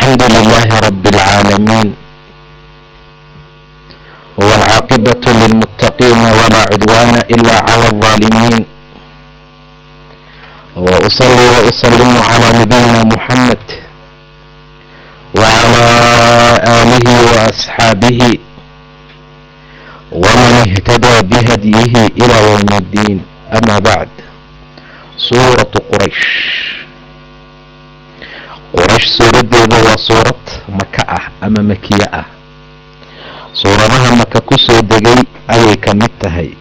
الحمد لله رب العالمين، والعاقبة للمتقين ولا عدوان إلا على الظالمين، وأصلي وأسلم على نبينا محمد وعلى آله وأصحابه ومن اهتدى بهديه إلى يوم الدين. أما بعد، suuratu Quraysh. Quraysh suuraddeeda waa suurad Maka ah ama Makiye ah. Suuradaha Maka ku soo degay ayay ka mid tahay.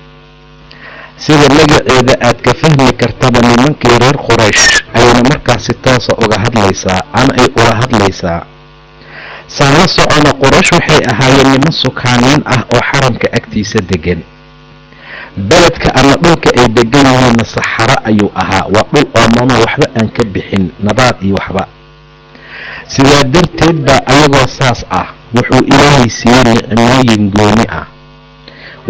Sida magaceeda aad ka fahmi kartaba, nimankii reer Quraysh ayayna markaasi toosa uga hadlaysaa ama ay ula hadlaysaa. Saan la socona, Quraysh waxay ahaayeen niman sukaaniin ah oo xaramka agtiisa degan. Beledka ama dhulka ay degan yihiinna saxaro ayuu ahaa, waa dhul oomano, waxba aan ka bixin, nabaad iyo waxba. Sidaa darteed baa ayagoo saas ah wuxuu Ilaahay siiyey nicmooyin gooni ah.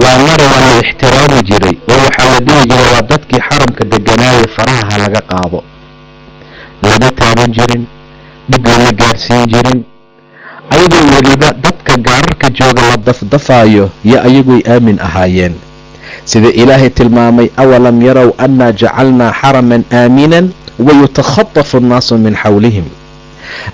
Waa mara waa la ixtiraami jiray oo waxaa la dhihi jiray waa dadkii xaramka deganaayay, faraha ha laga qaado, lama taaban jirin, dhib lama gaarsiin jirin. Ayagoo weliba dadka gaararka jooga la dafdafaayo yo ayaguy aamin ahaayeen, sida Ilaahay tilmaamay: "Awalam yarow annaa jacalnaa xaraman aaminan wayutakhatafu annaasu min xawlihim."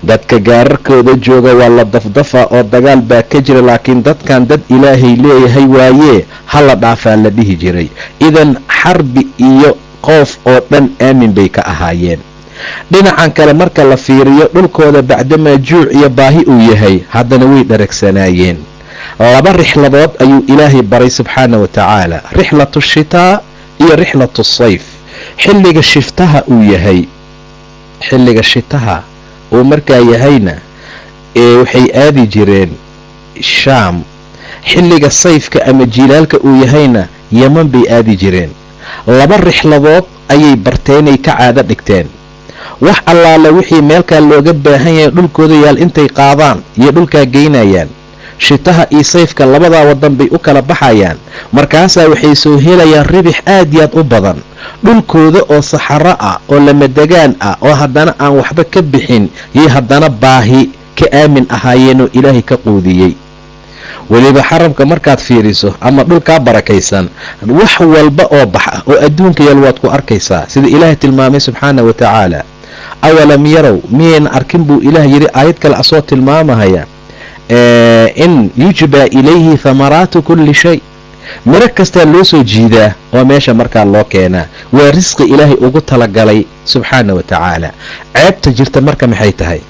Dadka gaararkooda jooga waa la dafdafaa oo dagaal baa ka jira, laakiin dadkan dad Ilaahay leeyahay waayee, hala dhaafaa la dhihi jiray. Idan xarbi iyo qoof oo dhan aamin bay ka ahaayeen. Dhinacan kale marka la fiiriyo, dhulkooda bacdamaa juuc iyo baahi uu yahay, haddana way dharagsanaayeen. Laba rixladood ayuu Ilaahay baray subxaana wa tacaala: rixlatu shitaa iyo rixlatu sayf. Xilliga shiftaha uu yahay, xilliga shitaha uu markaa yahayna, ee waxay aadi jireen Shaam. Xilliga sayfka ama jilaalka uu yahayna, Yeman bay aadi jireen. Laba rixladood ayay barteenay ka caado dhigteen. Wax allaale wixii meelkaa looga baahan yahay dhulkooda yaal intay qaadaan iyo dhulkaa geynayaan. Shitaha iyo sayfka labadaa waddan bay u kala baxayaan. Markaasaa waxay soo helayaan ribix aad iyo aad u badan. Dhulkooda oo saxaro ah oo lamadegaan ah oo haddana aan waxba ka bixin yay haddana baahi ka aamin ahaayeenoo Ilaahay ka quudiyey. Weliba xaramka markaad fiiriso ama dhulkaa barakaysan, wax walba oo bax ah oo adduunka yaal waad ku arkaysaa, sida Ilaahay tilmaamay subxaana wa tacaala. "Awalam yarow," miyayna arkin buu Ilaah yidhi aayad kale asoo tilmaamahaya, "in yujbaa ilayhi thamaraatu kulli shay." Miro kastaa loo soo jiidaa oo meesha markaa loo keenaa. Waa risqi Ilaahay ugu talagalay subxaana wa tacaala. Ceebta jirta marka maxay tahay?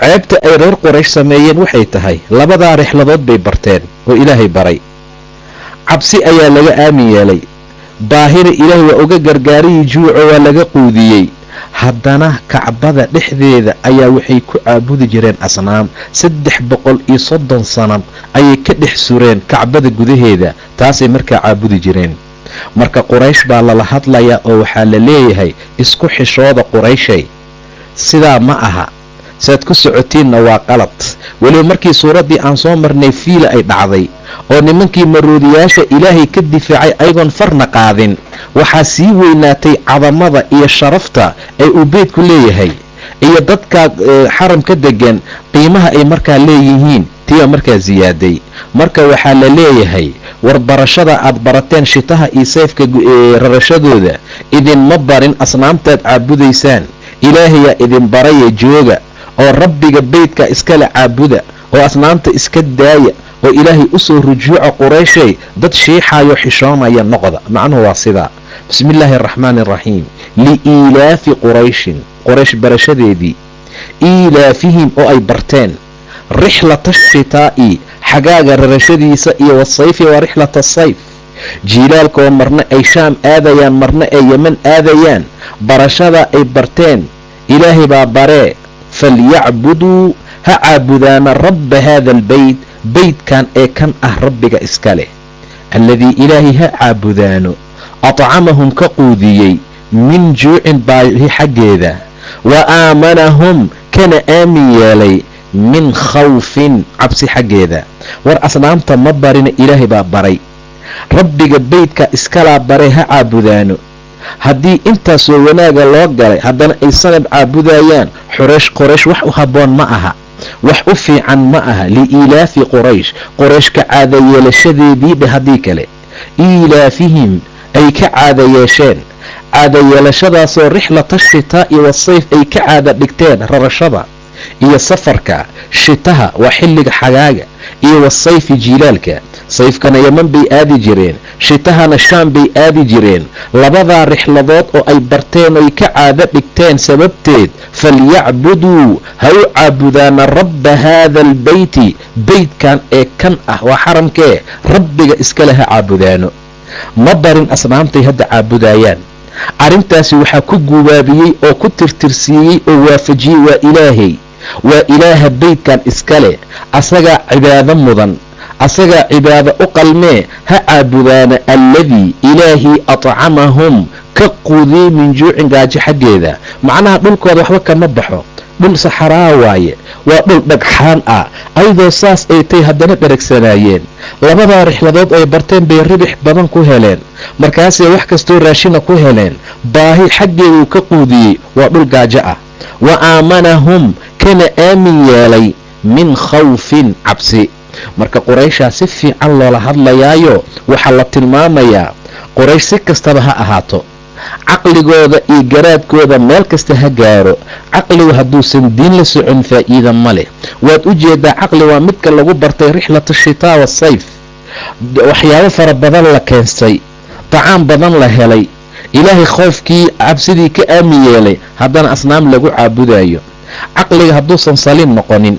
Ceebta ay reer Quraysh sameeyeen waxay tahay, labadaa rixladood bay barteen oo Ilaahay baray. Cabsi ayaa laga aamin yeelay, baahina Ilaahay waa uga gargaarayay, juuco waa laga quudiyey. Haddana Kacbada dhexdeeda ayaa waxay ku caabudi jireen asnaam. 330 sanad ayay ka dhex sureen Kacbada gudaheeda, taasay markaa caabudi jireen. Marka Quraysh baa lala hadlayaa oo waxaa la leeyahay: isku xishooda Qurayshay, sidaa ma aha, saad ku socotiinna waa qalad. Weliba markii suuraddii aan soo marnay Fiila ay dhacday oo nimankii maroodiyaasha Ilaahay ka difaacay ayagoon farna qaadin, waxaa sii weynaatay cadamada iyo sharafta ee uu beydku leeyahay iyo dadka xaramka degan qiimaha ay markaa leeyihiin, tiibaa markaa siyaaday. Marka waxaa la leeyahay: warbarashada aad barateen shitaha iyo sayfka rarashadooda idinma barin asnaamtaad caabudaysaan, Ilaahayaa idin baraya. Jooga oo Rabbiga beydka iskale caabuda oo asnaamta iska daaya oo Ilaahay usoo rujuuca. Qurayshay, dad shiixayo xishoonaya noqda. Macnuhu waa sidaa. Bismi illaahi araxmaani araxiim. Liiilaafi Qurayshin, Quraysh barashadeedii, iilaafihim oo ay barteen, rixlata ashitaa'i, xagaaga rarashadiisa, iyo wasayfi, waa rixlata asayf, jiilaalkaoo marna ay Shaam aadayaan, marna ay Yeman aadayaan. Barashada ay barteen Ilaahay baa baree. Falyacbuduu, ha caabudaana, rabba haada albeyt, beytkan ee kan ah Rabbiga iska leh, alladii Ilaahay ha caabudaano, atcamahum, ka quudiyey, min juucin, baahi xaggeeda, wa aamanahum, kana aamin yeelay, min khawfin, cabsi xaggeeda. War asnaamta ma barina, Ilaahay baa baray. Rabbiga beydka iskalaa baray, ha caabudaano. Haddii intaasoo wanaaga loo galay haddana ay sanad caabudayaan, Xureesh, Qoraysh wax u habboon ma aha. Wax u fiican ma aha liiilaafi Quraysh, Qoraysh ka caada yeelashadeedii dhe, haddii kale iilaafihim ay ka caada yeesheen, caada yeelashadaasoo rixlata shitaa'i wasayf ay ka caada dhigteen rarashada iyo safarka. Shitaha waa xilliga xagaaga iyo wasayfi jiilaalka. Sayfkana Yaman bay aadi jireen, shitahana Shaam bay aadi jireen. Labadaa rixladood oo ay barteen oy ka caado dhigteen sababteed, falyacbuduu ha u caabudaana rabba haada albeyti, beytkan ee kan ah waa xaramkee, rabbiga iskale ha caabudaano. Ma barin asnaamtay hadda caabudayaan. Arrintaasi waxaa ku gubaabiyey oo ku tirtirsiiyey oo waafajiyey waa Ilaahay, waa Ilaaha beytkan iskale, asagaa cibaado mudan, asagaa cibaado u qalmee, ha caabudaana alladii Ilaahii atcamahum ka quudiyey min juucin, gaajo xaggeeda. Macnaha dhulkooda waxba kama baxo, dhul saxaraa waaye, waa dhul dhagxaan ah. Ayadoo saas ay tay haddana dheragsanaayeen. Labadaa rixladood ay barteen bay ribix badan ku heleen, markaasay wax kastoo raashina ku heleen. Baahi xaggeeduu ka quudiyey, waa dhul gaajo ah. Wa aamanahum, kana aamin yeelay, min khawfin, cabsi. Marka Qurayshaa si fiican loola hadlayaayo, waxaa la tilmaamayaa Quraysh si kastaba ha ahaato, caqligooda iyo garaadkooda meel kasta ha gaaro, caqligu hadduusan diin la socon faa'iida ma leh. Waad u jeedaa, caqli waa midka lagu bartay rixlata shitaa wasayf, waxyaabo fara badan la keensay, tacaam badan la helay, Ilaahay khoofkii cabsidii ka aamin yeelay, haddana asnaam lagu caabudayo. Caqliga hadduusan saliim noqonin,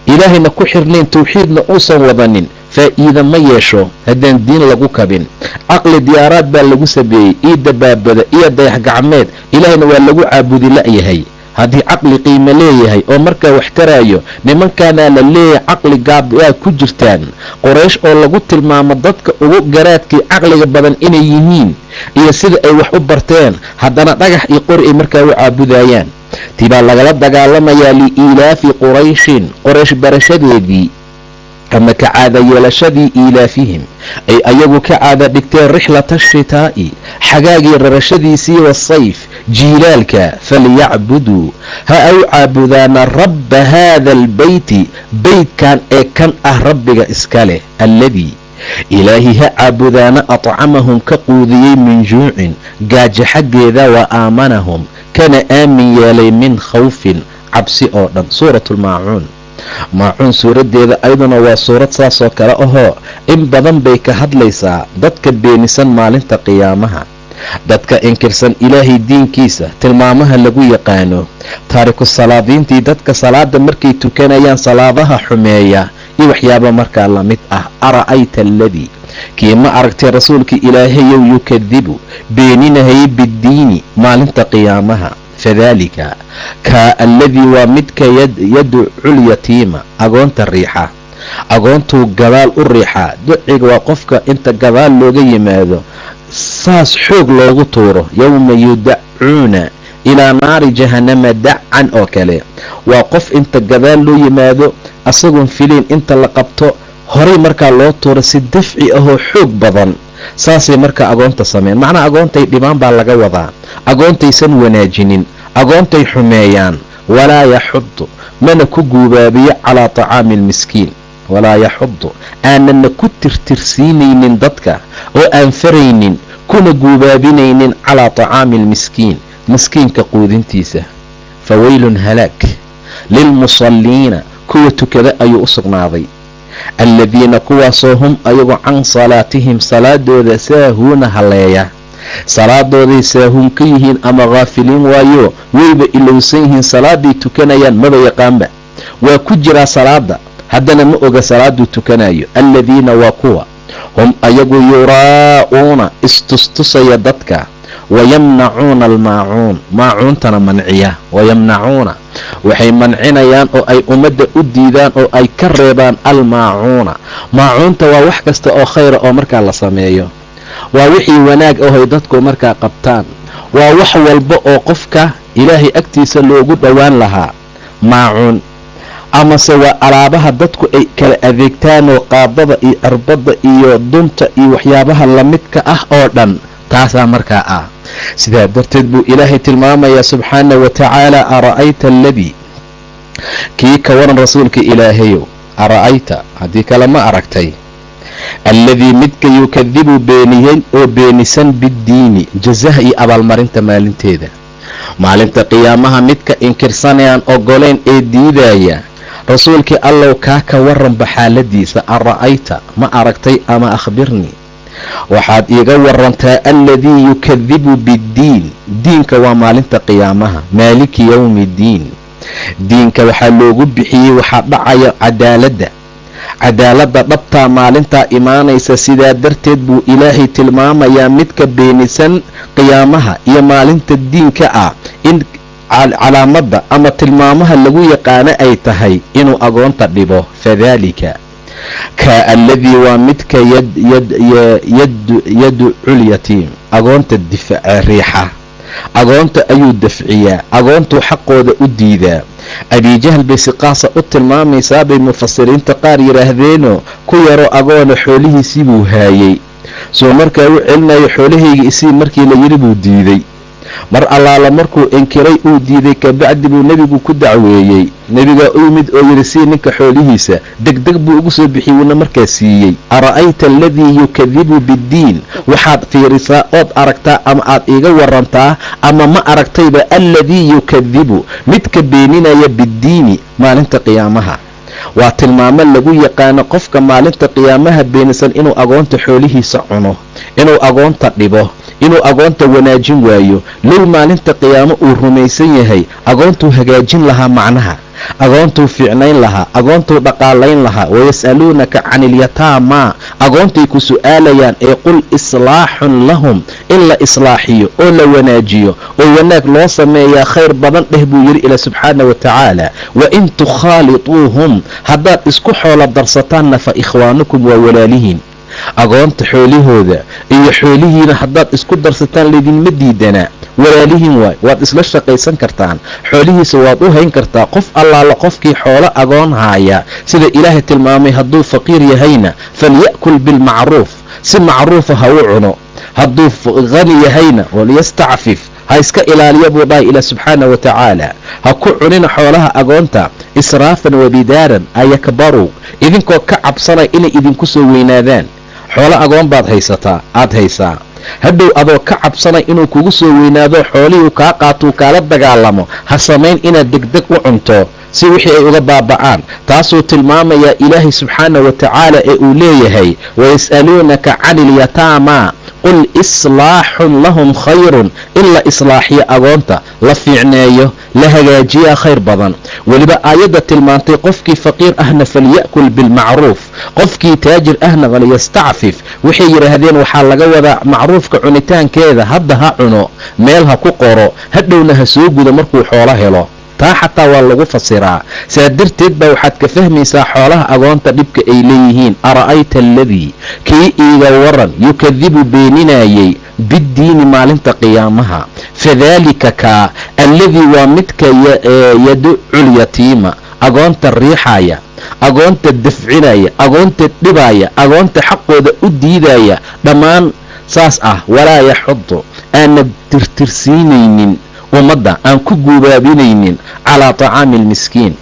Ilaahayna ku xirnayn, tawxiidna uusan wadanin, faa'iida ma yeesho haddaan diin lagu kabin. Caqli diyaaraad baa lagu sameeyey iyo dabaabada iyo dayax gacmeed, Ilaahayna waa lagu caabudi la'yahay. Haddii caqli qiimo leeyahay oo markaa wax taraayo, nimankaanaa la leeyahay caqli gaab waa ku jirtaan. Qoraysh oo lagu tilmaamo dadka ugu garaadkii caqliga badan inay yihiin iyo sida ay wax u barteen, haddana dhagax iyo qori ay markaa u caabudayaan. Tibaa lagala dagaalamayaa liiilaafi Qurayshin, Qoraysh barashadeedii ama ka caada yeelashadii iilaafihim ay ayagu ka caada dhigteen rixlata ashitaa'i, xagaagii rarashadiisii, wasayf jiilaalka. Falyacbuduu ha au caabudaana rabba haada albeyti, beytkan ee kan ah rabbiga iska leh, alladii Ilaahi ha caabudaana atcamahum ka quudiyey min juucin, gaajo xaggeeda, wa aamanahum kana aamin yeelay min khawfin, cabsi oo dhan. Suurat lmaacuun, Maacuun suuraddeeda ayaduna waa suurad saasoo kale ahoo in badan bay ka hadlaysaa dadka beenisan maalinta qiyaamaha, dadka inkirsan Ilaahay diinkiisa, tilmaamaha lagu yaqaano, taariku salaadiintii, dadka salaada markay tukanayaan salaadaha xumeeya iyo waxyaaba markaa lamid ah. Ara'ayta aladii, kii ma aragtay rasuulka Ilaahayow, yukadibu beeninahayay, biddiini maalinta qiyaamaha? Fadaalika kaa alladii waa midka yadculyatiima agoonta riixa, agoontuu gadaal u riixaa. Duciga waa qofka inta gadaal looga yimaado saas xoog loogu tuuro, yowma yudacuuna ilaa naari jahannama dacan oo kale. Waa qof inta gadaal loo yimaado asagoon filayn inta la qabto horay markaa loo tuuro si dafci ahoo xoog badan. Saasay markaa agoonta sameyn. Macnaha agoontay dhibaan baa laga wadaa, agoontaysan wanaajinin, agoontay xumeeyaan. Walaa yaxudu mana ku guubaabiyo calaa tacaami almiskiin, walaa yaxudu aanana ku tirtirsiinaynin dadka oo aan faraynin kuna guubaabinaynin calaa tacaami almiskiin, miskiinka quudintiisa. Fa weylun halaag lilmusalliina kuwa tukada ayuu u sugnaaday, alladiina kuwaasoo hum ayagu can salaatihim salaadooda saahuuna halleeya, salaadooday saahuun ka yihiin ama khaafiliin, waayo wayba ilowsan yihiin salaaday tukanayaan, maba yaqaanba, waa ku jiraa salaada haddana ma oga salaaduu tukanayo. Alladiina waa kuwa hum ayagu yuraa'uuna istustusaya dadka, wayamnacuuna almaacuun maacuuntana manciya, wayamnacuuna waxay mancinayaan oo ay ummadda u diidaan oo ay ka reebaan almaacuuna. Maacuunta waa wax kasta oo khayra oo markaa la sameeyo, waa wixii wanaag ahoy dadku markaa qabtaan, waa wax walba oo qofka Ilaahay agtiisa loogu dhowaan lahaa maacuun, amase waa alaabaha dadku ay kala adeegtaanoo qaadada iyo cirbadda iyo dunta iyo waxyaabaha lamidka ah oo dhan, taasaa markaa ah. Sidaa darteed buu Ilaahay tilmaamayaa subxaana wa tacaala, ara'ayta aladii Kii ka waran rasuulka Ilaahayow, ara'ayta, haddii kale ma aragtay, alladii midka yukadibu beeniyey oo beenisan, biddiini, jazaha iyo abaalmarinta maalinteeda, maalinta qiyaamaha, midka inkirsanayaan ogolayn ee diidaya. Rasuulkii Allow, kaa ka waranba xaaladiisa. Ara'ayta, ma aragtay, ama akhbirnii, waxaad iiga warantaa, alladii yukadibu biddiin. Diinka waa maalinta qiyaamaha, maaliki yowmi ddiin. Diinka waxaa loogu bixiyey waxaa dhacaya cadaaladda, cadaaladda dhabtaa maalintaa imaanaysa. Sidaa darteed buu Ilaahay tilmaamayaa midka beenisan qiyaamaha iyo maalinta diinka ah in calaamadda ama tilmaamaha lagu yaqaano ay tahay inuu agoonta dhibo. Fadaalika ka alladii waa midka yadcu lyatiim, agoonta riixa, agoonta ayuu dafciyaa, agoontuu xaqooda u diidaa. Abijahl bay si qaasa u tilmaamaysaa bay mufasiriinta qaar yidhaahdeeno, ku yaroo agoona xoolihiisii buu haayey, soo markaa u celinayo xoolahayga isii markii la yidhi buu diiday. Mar allaala markuu inkiray, uu diiday, kabacdi buu nebigu ku dacweeyey. Nebigaa u yimid oo yidhi, sii ninka xoolihiisa. Degdeg buu ugu soo bixiyey, wuuna markaa siiyey. Ara'ayta aladii yukadibu biddiin, waxaad fiirisaa ood aragtaa ama aad iiga warantaa ama ma aragtayba, alladii yukadibu, midka beeninaya, biddiini, maalinta qiyaamaha. Waa tilmaamo lagu yaqaano qofka maalinta qiyaamaha beenisan inuu agoonta xoolihiisa cuno, inuu agoonta dhibo, inuu agoonta wanaajin waayo. Low maalinta qiyaamo uu rumaysan yahay, agoontuu hagaajin lahaa, macnaha agoontuu fiicnayn lahaa, agoontuu dhaqaalayn lahaa. Wayas'aluunaka can ilyataama, agoontay ku su'aalayaan ee qul islaaxun lahum, in la islaaxiyo oo la wanaajiyo oo wanaag loo sameeyaa khayr badan dheh buu yidhi Ila subxaana wa tacaala. Wa in tukhaalituuhum, haddaad isku xoolo darsataanna, fa ikhwaanukum, waa walaalihiin. Agoonta xoolihooda iyo xoolihiina haddaad isku darsataan laydinma diidanaa, walaalihiin waay, waad isla shaqaysan kartaan, xoolihiisa waad u hayn kartaa. Qof allaala qofkii xoolo agoon haaya, sida Ilaahay tilmaamay, hadduu faqiir yahayna falya'kul bilmacruuf, si macruufa ha u cuno, hadduu hani yahayna waliyastacfif, ha iska ilaaliya buu dhahay Ilaah subxaana wa tacaala. Ha ku cunina xoolaha agoonta israafan wabidaaran ayakbaruu, idinkoo ka cabsanaya inay idinku soo weynaadaan. Xoolo agoon baad haysataa, aada haysaa, hadhow adoo ka cabsanay inuu kugu soo weynaado, xoolihii kaa qaatuu kaala dagaalamo, ha samayn inaad degdeg u cunto si wixii ay uga baaba'aan. Taasuu tilmaamayaa Ilaahay subxaana wa tacaala ee uu leeyahay, wayas'aluunaka cani ilyataama qul islaaxun lahum khayrun. In la islaaxiyo agoonta, la fiicneeyo, la hagaajiyaa khayr badan. Weliba aayadda tilmaantay qofkii faqiir ahna falya'kul bilmacruuf, qofkii taajir ahna faliyastacfif, waxay yidhaahdeen waxaa laga wadaa macruufka cunitaankeeda hadda ha cuno, meel ha ku qoro, hadhowna ha soo gudo markuu xoolo helo. Taa xataa waa lagu fasiraa. Saa darteed baa waxaad ka fahmaysaa xoolaha agoonta dhibka ay leeyihiin. Ara'ayta aladii, kii iiga waran, yukadibu beeninayey, biddiini, maalinta qiyaamaha. Fadaalika kaa alladii waa midka yaducu lyatiima, agoonta riixaya, agoonta dafcinaya, agoonta dhibaya, agoonta xaqooda u diidaya, dhammaan saas ah. Walaa yaxudu, aana tirtirsiinaynin ummadda, aan ku guubaabinaynin, calaa tacaami almiskiin,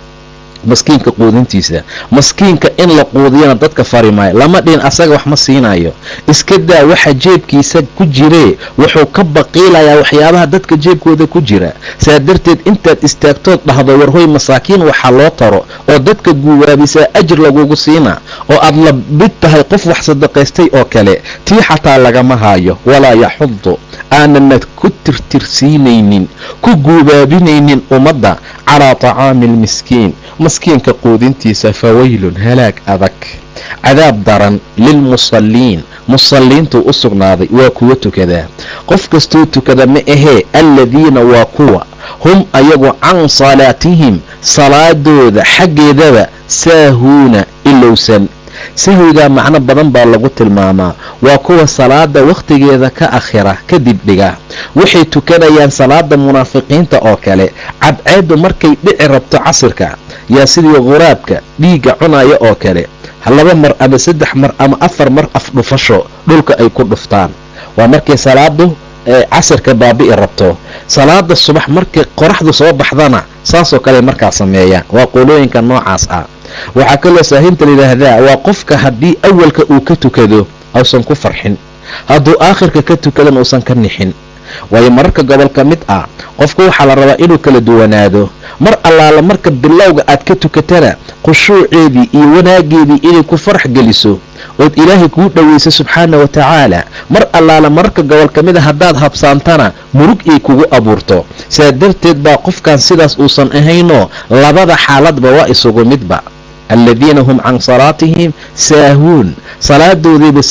maskiinka quudintiisa. Maskiinka in la quudiyana dadka fari maayo. Lama dhihin asaga wax ma siinayo, iska daa waxa jeebkiisa ku jiree, wuxuu ka baqiilayaa waxyaabaha dadka jeebkooda ku jira. Saa darteed intaad istaagtood dhahdo warhoy masaakiin waxa loo taro oo dadka guubaabisaa ajir lagugu siina oo aad la mid tahay qof wax sadaqaystay oo kale, tii xataa lagama haayo. Walaa yaxudu, aanana ku tirtirsiinaynin, ku guubaabinaynin ummadda, calaa tacaami almiskiin, maskiinka quudintiisa. Fawaylun, halaag adag, cadaab daran, lilmusalliin, musalliintuu u sugnaaday. Waa kuwa tukadaa, qof kastuu tukada ma ahee, alladiina waa kuwa, hum ayagu, can salaatihim, salaadooda xaggeedaba, saahuuna, ilowsan. Sahwigaa macno badan baa lagu tilmaamaa. Waa kuwa salaada wakhtigeeda ka akhira, kadib dhiga. Waxay tukanayaan salaada munaafiqiinta oo kale, cadceeddu markay dhici rabto casirka, yaa sidii quraabka dhiigga cunaya oo kale, 2 mar ama 3 mar ama 4 mar afdhufasho dhulka ay ku dhuftaan. Waa markay salaadu casirka baabi'i rabto. Salaada subax markay qoraxdu soo baxdana Saasoo kale markaa sameeyaan waa qolooyinka noocaas ah. Waxaa kaloo saahinta layidhaahdaa waa qofka haddii awalka uu ka tukado uusan ku farxin, hadduu aakhirka ka tukadan uusan ka nixin. Waayo mararka gobol ka mid ah qofka waxaa la rabaa inuu kala duwanaado. Mar allaala marka bilowga aad ka tukatana khushuuceedii iyo wanaageedii inay ku farax geliso ood ilaahay kuu dhoweyso subxaana wa tacaala. Mar allaala mararka gobol ka mid a haddaad habsaantana murug ay kugu abuurto. Sidaa darteed baa qofkan sidaas uusan ahaynoo labada xaaladba waa isugu midba. Aladiina hum can salaatihim saahuun, salaadoodayba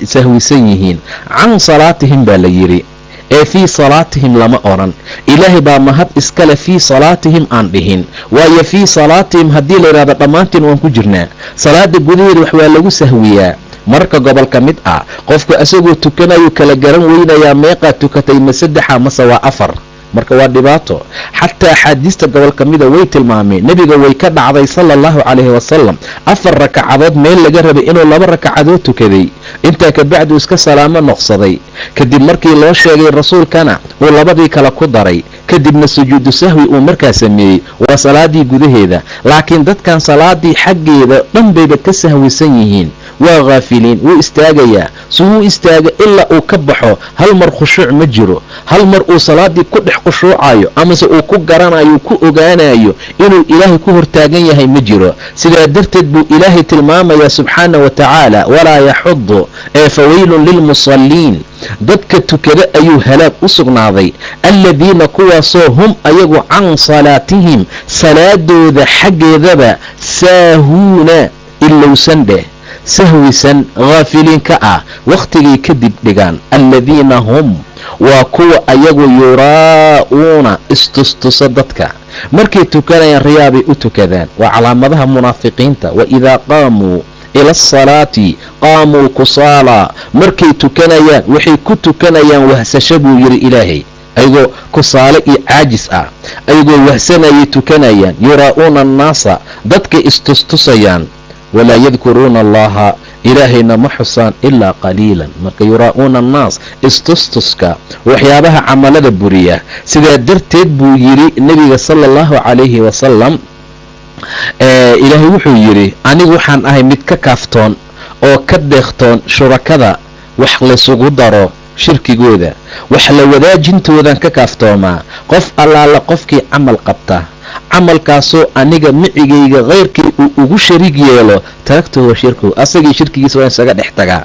sahwisan yihiin. Can salaatihim baa la yidhi ee fii salaatihim lama odhan. Ilaahay baa mahad iskale fii salaatihim aan dhihin. Waayo fii salaatihim haddii la yidhahdo dhammaantiin waan ku jirnaa. Salaada gudaheeda wax waa lagu sahwiyaa. Mararka gobol ka mid ah qofku isagoo tukanayu kala garan weynayaa meeqaa tukatay, ma saddexa mase waa afar. Marka waa dhibaato. Xataa axaadiista gobol ka mida way tilmaameen nebiga way ka dhacday sala allahu calayhi wasalam 4 rakacadood meel laga rabay inuu 2 rakacadood tukaday. Intaa kabacdu iska salaamo noqsaday. Kadib markii loo sheegay rasuulkana uu labadii kale ku daray. Kadibna sujuudu sahwi uu markaa sameeyey waa salaadii gudaheeda. Laakiin dadkan salaadii xaggeeda dhan bayba ka sahwisan yihiin, waa haafiliin. Wuu istaagayaa, si wuu istaaga ilaa uu ka baxo hal mar khushuuc ma jiro. Hal mar uu salaadii ku dhex khushuucayo amase uu ku garanayo ku ogaanayo inuu ilaahay ku hortaagan yahay ma jiro. Sidaa darteed buu ilaahay tilmaamayaa subxaana wa tacaala, walaa yaxudu ee fawaylun lilmusalliin, dadka tukada ayuu halaag u sugnaaday. Aladiina kuwaasoo hum ayagu can salaatihim salaadooda xaggeedaba saahuuna ilowsan dheh, sahwisan, haafiliin ka ah, wakhtigay kadib dhigaan. Aladiina hum waa kuwa ayagu yuraa'uuna istustusa dadka. Markay tukanayaan riyaabay u tukadaan. Waa calaamadaha munaafiqiinta. Wa idaa qaamuu ila asalaati qaamuu kusaala, markay tukanayaan waxay ku tukanayaan wahsasho buu yidhi ilaahay, ayagoo kusaale iyo caajis ah, ayagoo wahsanayay tukanayaan. Yuraa'uuna annaasa, dadkay istustusayaan. Walaa yadkuruuna allaha, ilaahayna ma xusaan ilaa qaliilan. Marka yuraa'uuna annaas, istustuska waxyaabaha camalada buriya. Sidaa darteed buu yidhi nebiga sala allahu calayhi wasalam, ilaahay wuxuu yidhi anigu waxaan ahay mid ka kaaftoon oo ka deeqtoon shurakada wax laysugu daro shirkigooda, wax la wadaajintoodan ka kaaftoomaa. Qof allaala qofkii camal qabta, camalkaasoo aniga micigayga khayrkii uu ugu shariig yeelo, taragtuhu wa shirkuhu, asagii shirkigiisa waa isaga dhex tagaa.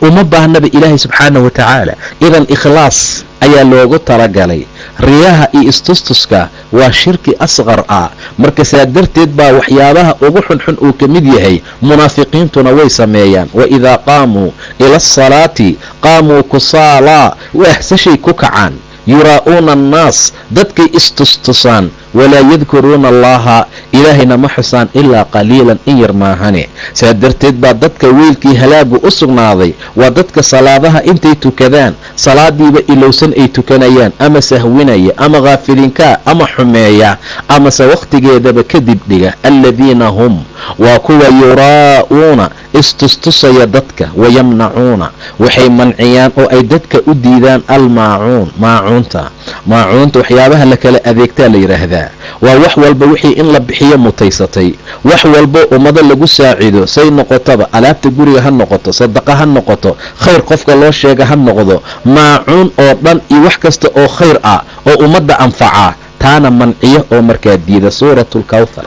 Uma baahnaba ilaahay subxaanahu wa tacaala. Idan ikhlaas ayaa loogu talagalay. Riyaha iyo istustuska waa shirki asqar ah. Marka saa darteed baa waxyaabaha ugu xunxun uu ka mid yahay. Munaafiqiintuna way sameeyaan. Wa idaa qaamuu ila asalaati qaamuu kusaalaa, wahsashay ku kacaan. Yuraa'uuna annaas, dadkay istustusaan. Walaa yadkuruuna allaha, ilaahayna ma xusaan ilaa qaliilan, in yar maahane. Saa darteed baa dadka weylkii halaagu u sugnaaday waa dadka salaadaha intay tukadaan salaadiiba ilowsan ay tukanayaan, ama sahwinaya, ama haafiliinkaa, ama xumeeya, amase wakhtigeedaba kadib dhiga. Aladiina hum waa kuwa yuraa'uuna istustusaya dadka, wayamnacuuna waxay manciyaan oo ay dadka u diidaan almaacuun, maacuunta. Maacuunta waxyaabaha la kala adeegtaa la yidhaahdaa. Waa wax walba wixii in la bixiyo mutaysatay, wax walbo ummado lagu saacido say noqotaba, alaabta guriga ha noqoto, sadaqa ha noqoto, khayr qofka loo sheega ha noqdo, maacuun oo dhan iyo wax kasta oo khayr ah oo ummadda anfaca, taana manciyo oo markaa diida. Suuratu lkawthar,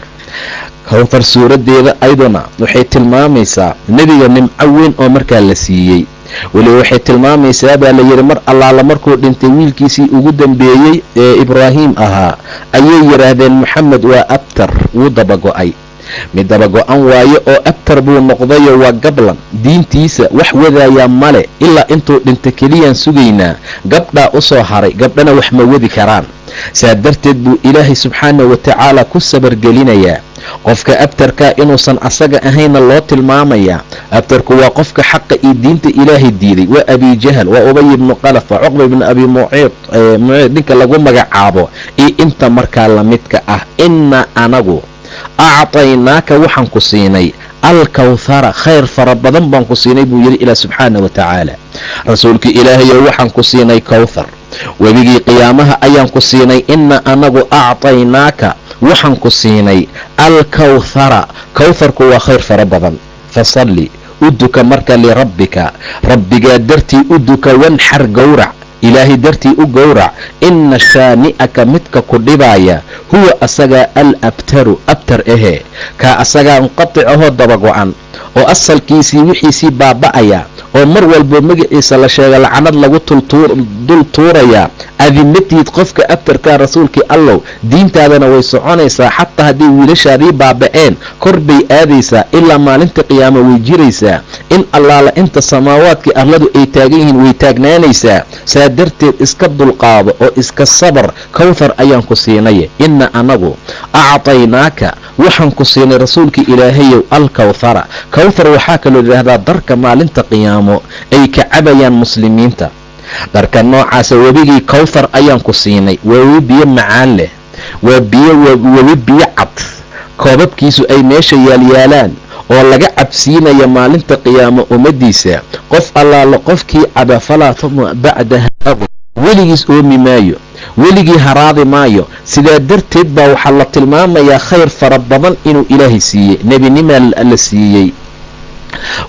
kawthar suuraddeeda ayduna waxay tilmaamaysaa nebiga nimco weyn oo markaa la siiyey. Weliba waxay tilmaamaysaa baa la yidhi mar allaala markuu dhintay wiilkiisii ugu dambeeyey ee Ibraahim ahaa, ayay yidhaahdeen Maxamed waa abtar, wuu dabago-ay, mid dabago-an waaye oo abtar buu noqdayo, waa gablan, diintiisa wax wadaayaa male, ilaa intuu dhinta keliyaan sugaynaa. Gabdhaa u soo haray, gabdhana wax ma wadi karaan. Saa darteed buu ilaahay subxaana wa tacaala ku sabargelinayaa qofka abtarkaa inuusan asaga ahaynna loo tilmaamayaa. Abtarku waa qofka xaqa iyo diinta ilaahay diiday. Waa Abijahal, waa Ubay ibnu Qalaf, waa Cuqba ibnu Abi Muciid, ninka lagu magacaabo iyo inta markaa lamidka ah. Inna anagu actaynaaka waxaan ku siinay alkawthara, khayr fara badan baan ku siinay buu yidhi ilaah subxaana wa tacaala. Rasuulkii ilaahayow waxaan ku siinay kawthar. Webigii qiyaamaha ayaan ku siinay. Inna anagu actaynaaka, waxaan ku siinay alkawthara. Kawtharku waa khayr fara badan. Fasalli, u duka marka, lirabbika, rabbigaa dartii u duka. Wanxar, gowrac, Ilaahay dartii u gowrac. Inna shaani'aka, midka ku dhibaaya, huwa asagaa al abtaru, abtar ahe, kaa asagaa munqatic ahoo daba go-an oo asalkiisii wixiisii baaba'aya, oo mar walbo magaciisa la sheega lacanad lagu dul tuurayaa. Adimatiid qofka abtarkaa, rasuulkii Allow, diintaadana way soconaysaa. Xataa hadday wiilashaadii baaba'een, kor bay aadaysaa ilaa maalinta qiyaamo, way jiraysaa. In allaala inta samaawaadkii arladu ay taagan yihiin way taagnaanaysaa. Saa darteed iska dulqaado oo iska sabar. Kawthar ayaan ku siinay. Inna anagu actaynaaka, waxaan ku siinay, rasuulkii Ilaahayow, alkawthara. Kawthar waxaa kaloo yidhaahdaa darka maalinta qiyaamo ay ka cabayaan muslimiinta, darka noocaasa. Webigii Kawthar ayaan ku siinay. Waa webi biyo macaan leh, waa biyo, webi biyo cad, koobabkiisu ay meesha yaalyaalaan oo laga cabsiinaya maalinta qiyaamo ummadiisa. Qof allaala qofkii caba, falaa tadma bacdaha, weligiis oomi maayo, weligii haraadi maayo. Sidaa darteed baa waxaa la tilmaamayaa khayr fara badan inuu Ilaahay siiyey. Nebinimaa la siiyey,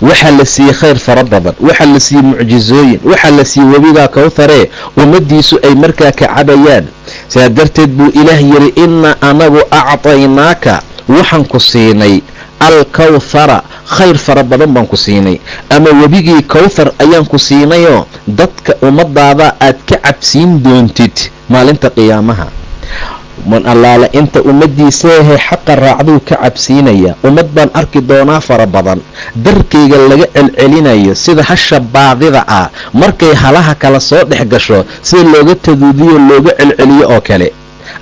waxaa la siiyey khayr fara badan, waxaa la siiyey mucjizooyin, waxaa la siiyey webigaa Kawtharee ummadiisu ay markaa ka cabayaan. Sidaa darteed buu Ilaah yidhi: inna anagu actaynaaka, waxaan ku siinay alkawthara, khayr fara badan baan ku siinay, ama webigii Kawthar ayaan ku siinayoo dadka ummadaada aad ka cabsiin doontid maalinta qiyaamaha. Man allaala inta ummadiisaahee xaqa raacduu ka cabsiinaya. Ummad baan arki doonaa fara badan darkayga laga celcelinayo, sida hasha baadida ah markay halaha kala soo dhex gasho sida looga taduudiyo, looga celceliyo oo kale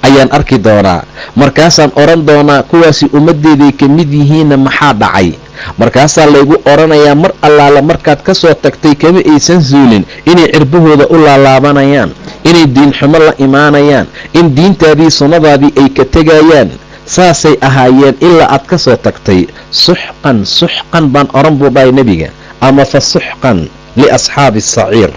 ayaan arki doonaa. Markaasaan odhan doonaa: kuwaasi ummaddeeday ka mid yihiinna, maxaa dhacay? Markaasaa laygu odhanayaa: mar allaala markaad ka soo tagtay kama aysan zuulin inay cirbahooda u laalaabanayaan, inay diinxumo la imaanayaan, in diintaadii sunnadaadii ay ka tegayaan. Saasay ahaayeen ilaa aad ka soo tagtay. Suxqan suxqan baan odhan, buu dhahay nebiga, ama fa suxqan liasxaabi asaciir.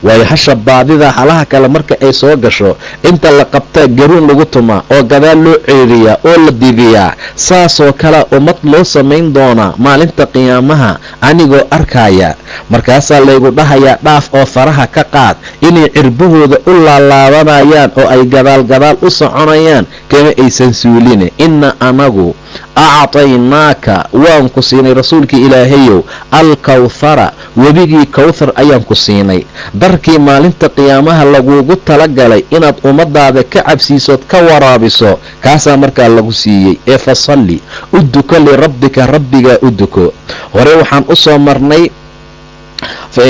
Waayo, hasha baadida halaha kale marka ay soo gasho, inta la qabtaa garuun lagu tumaa oo gadaal loo ceeriyaa oo la dibiyaa. Saasoo kalea ummad loo samayn doonaa maalinta qiyaamaha anigoo arkaya. Markaasaa laygu dhahayaa: dhaaf oo faraha ka qaad, inay cirbahooda u laalaabanayaan oo ay gadaal gadaal u soconayaan kama aysan suuline. Inna anagu actaynaaka, waan ku siinay, rasuulkii Ilaahayow, alkawthara, webigii Kawthar ayaan ku siinay, darkii maalinta qiyaamaha lagugu talagalay inaad ummadaada ka cabsiisood ka waraabiso, kaasaa markaa lagu siiyey. Ee fasalli, u duko, lirabbika, rabbigaa u duko. Hore waxaan u soo marnay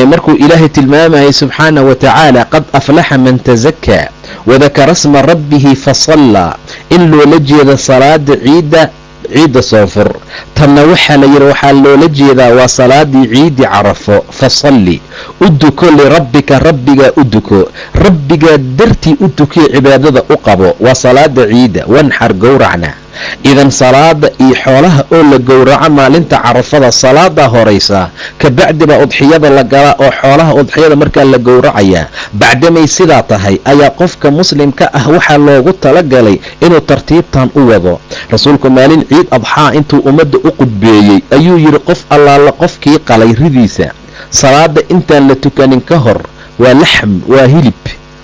markuu Ilaahay tilmaamayay subxaanah wa tacaala: qad aflaxa man tasakaa wadakara sma rabbihi fasallaa, in loola jeeda salaada ciidda, ciidda soonfur. Tanna waxaa la yidhi waxaa loola jeedaa waa salaadii ciidi Carafo. Fasalli, u duko, lirabbika, rabbigaa u duko, rabbigaa dartii u dukiya, cibaadada u qabo, waa salaada ciidda. Wanxar, gowracna. Idan salaada iyo xoolaha oo la gowraco maalinta Carafada, salaadaa horaysa, kabacdi baa udxiyada la galaa oo xoolaha udxiyada markaa la gowracayaa. Bacdamay sidaa tahay ayaa qofka muslimka ah waxaa loogu talagalay inuu tartiibtan u wado. Rasuulku maalin ciid adxaa intuu ummadda u qudbeeyey ayuu yidhi: qof allaala qofkii qalay ridiisa salaada intaan la tukanin ka hor, waa laxm, waa hilib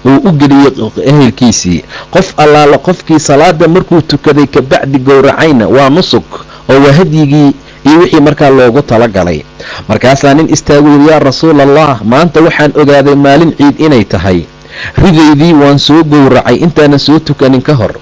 uu u geliyey ehelkiisii. Qof allaala qofkii salaada markuu tukaday kabacdi gowracayna waa nusuk oo waa hadyigii iyo wixii markaa loogu talagalay. Markaasaa nin istaagu yidhi: yaa rasuul Allah, maanta waxaan ogaaday maalin ciid inay tahay. Ridaydii waan soo gowracay intaanan soo tukanin ka hor.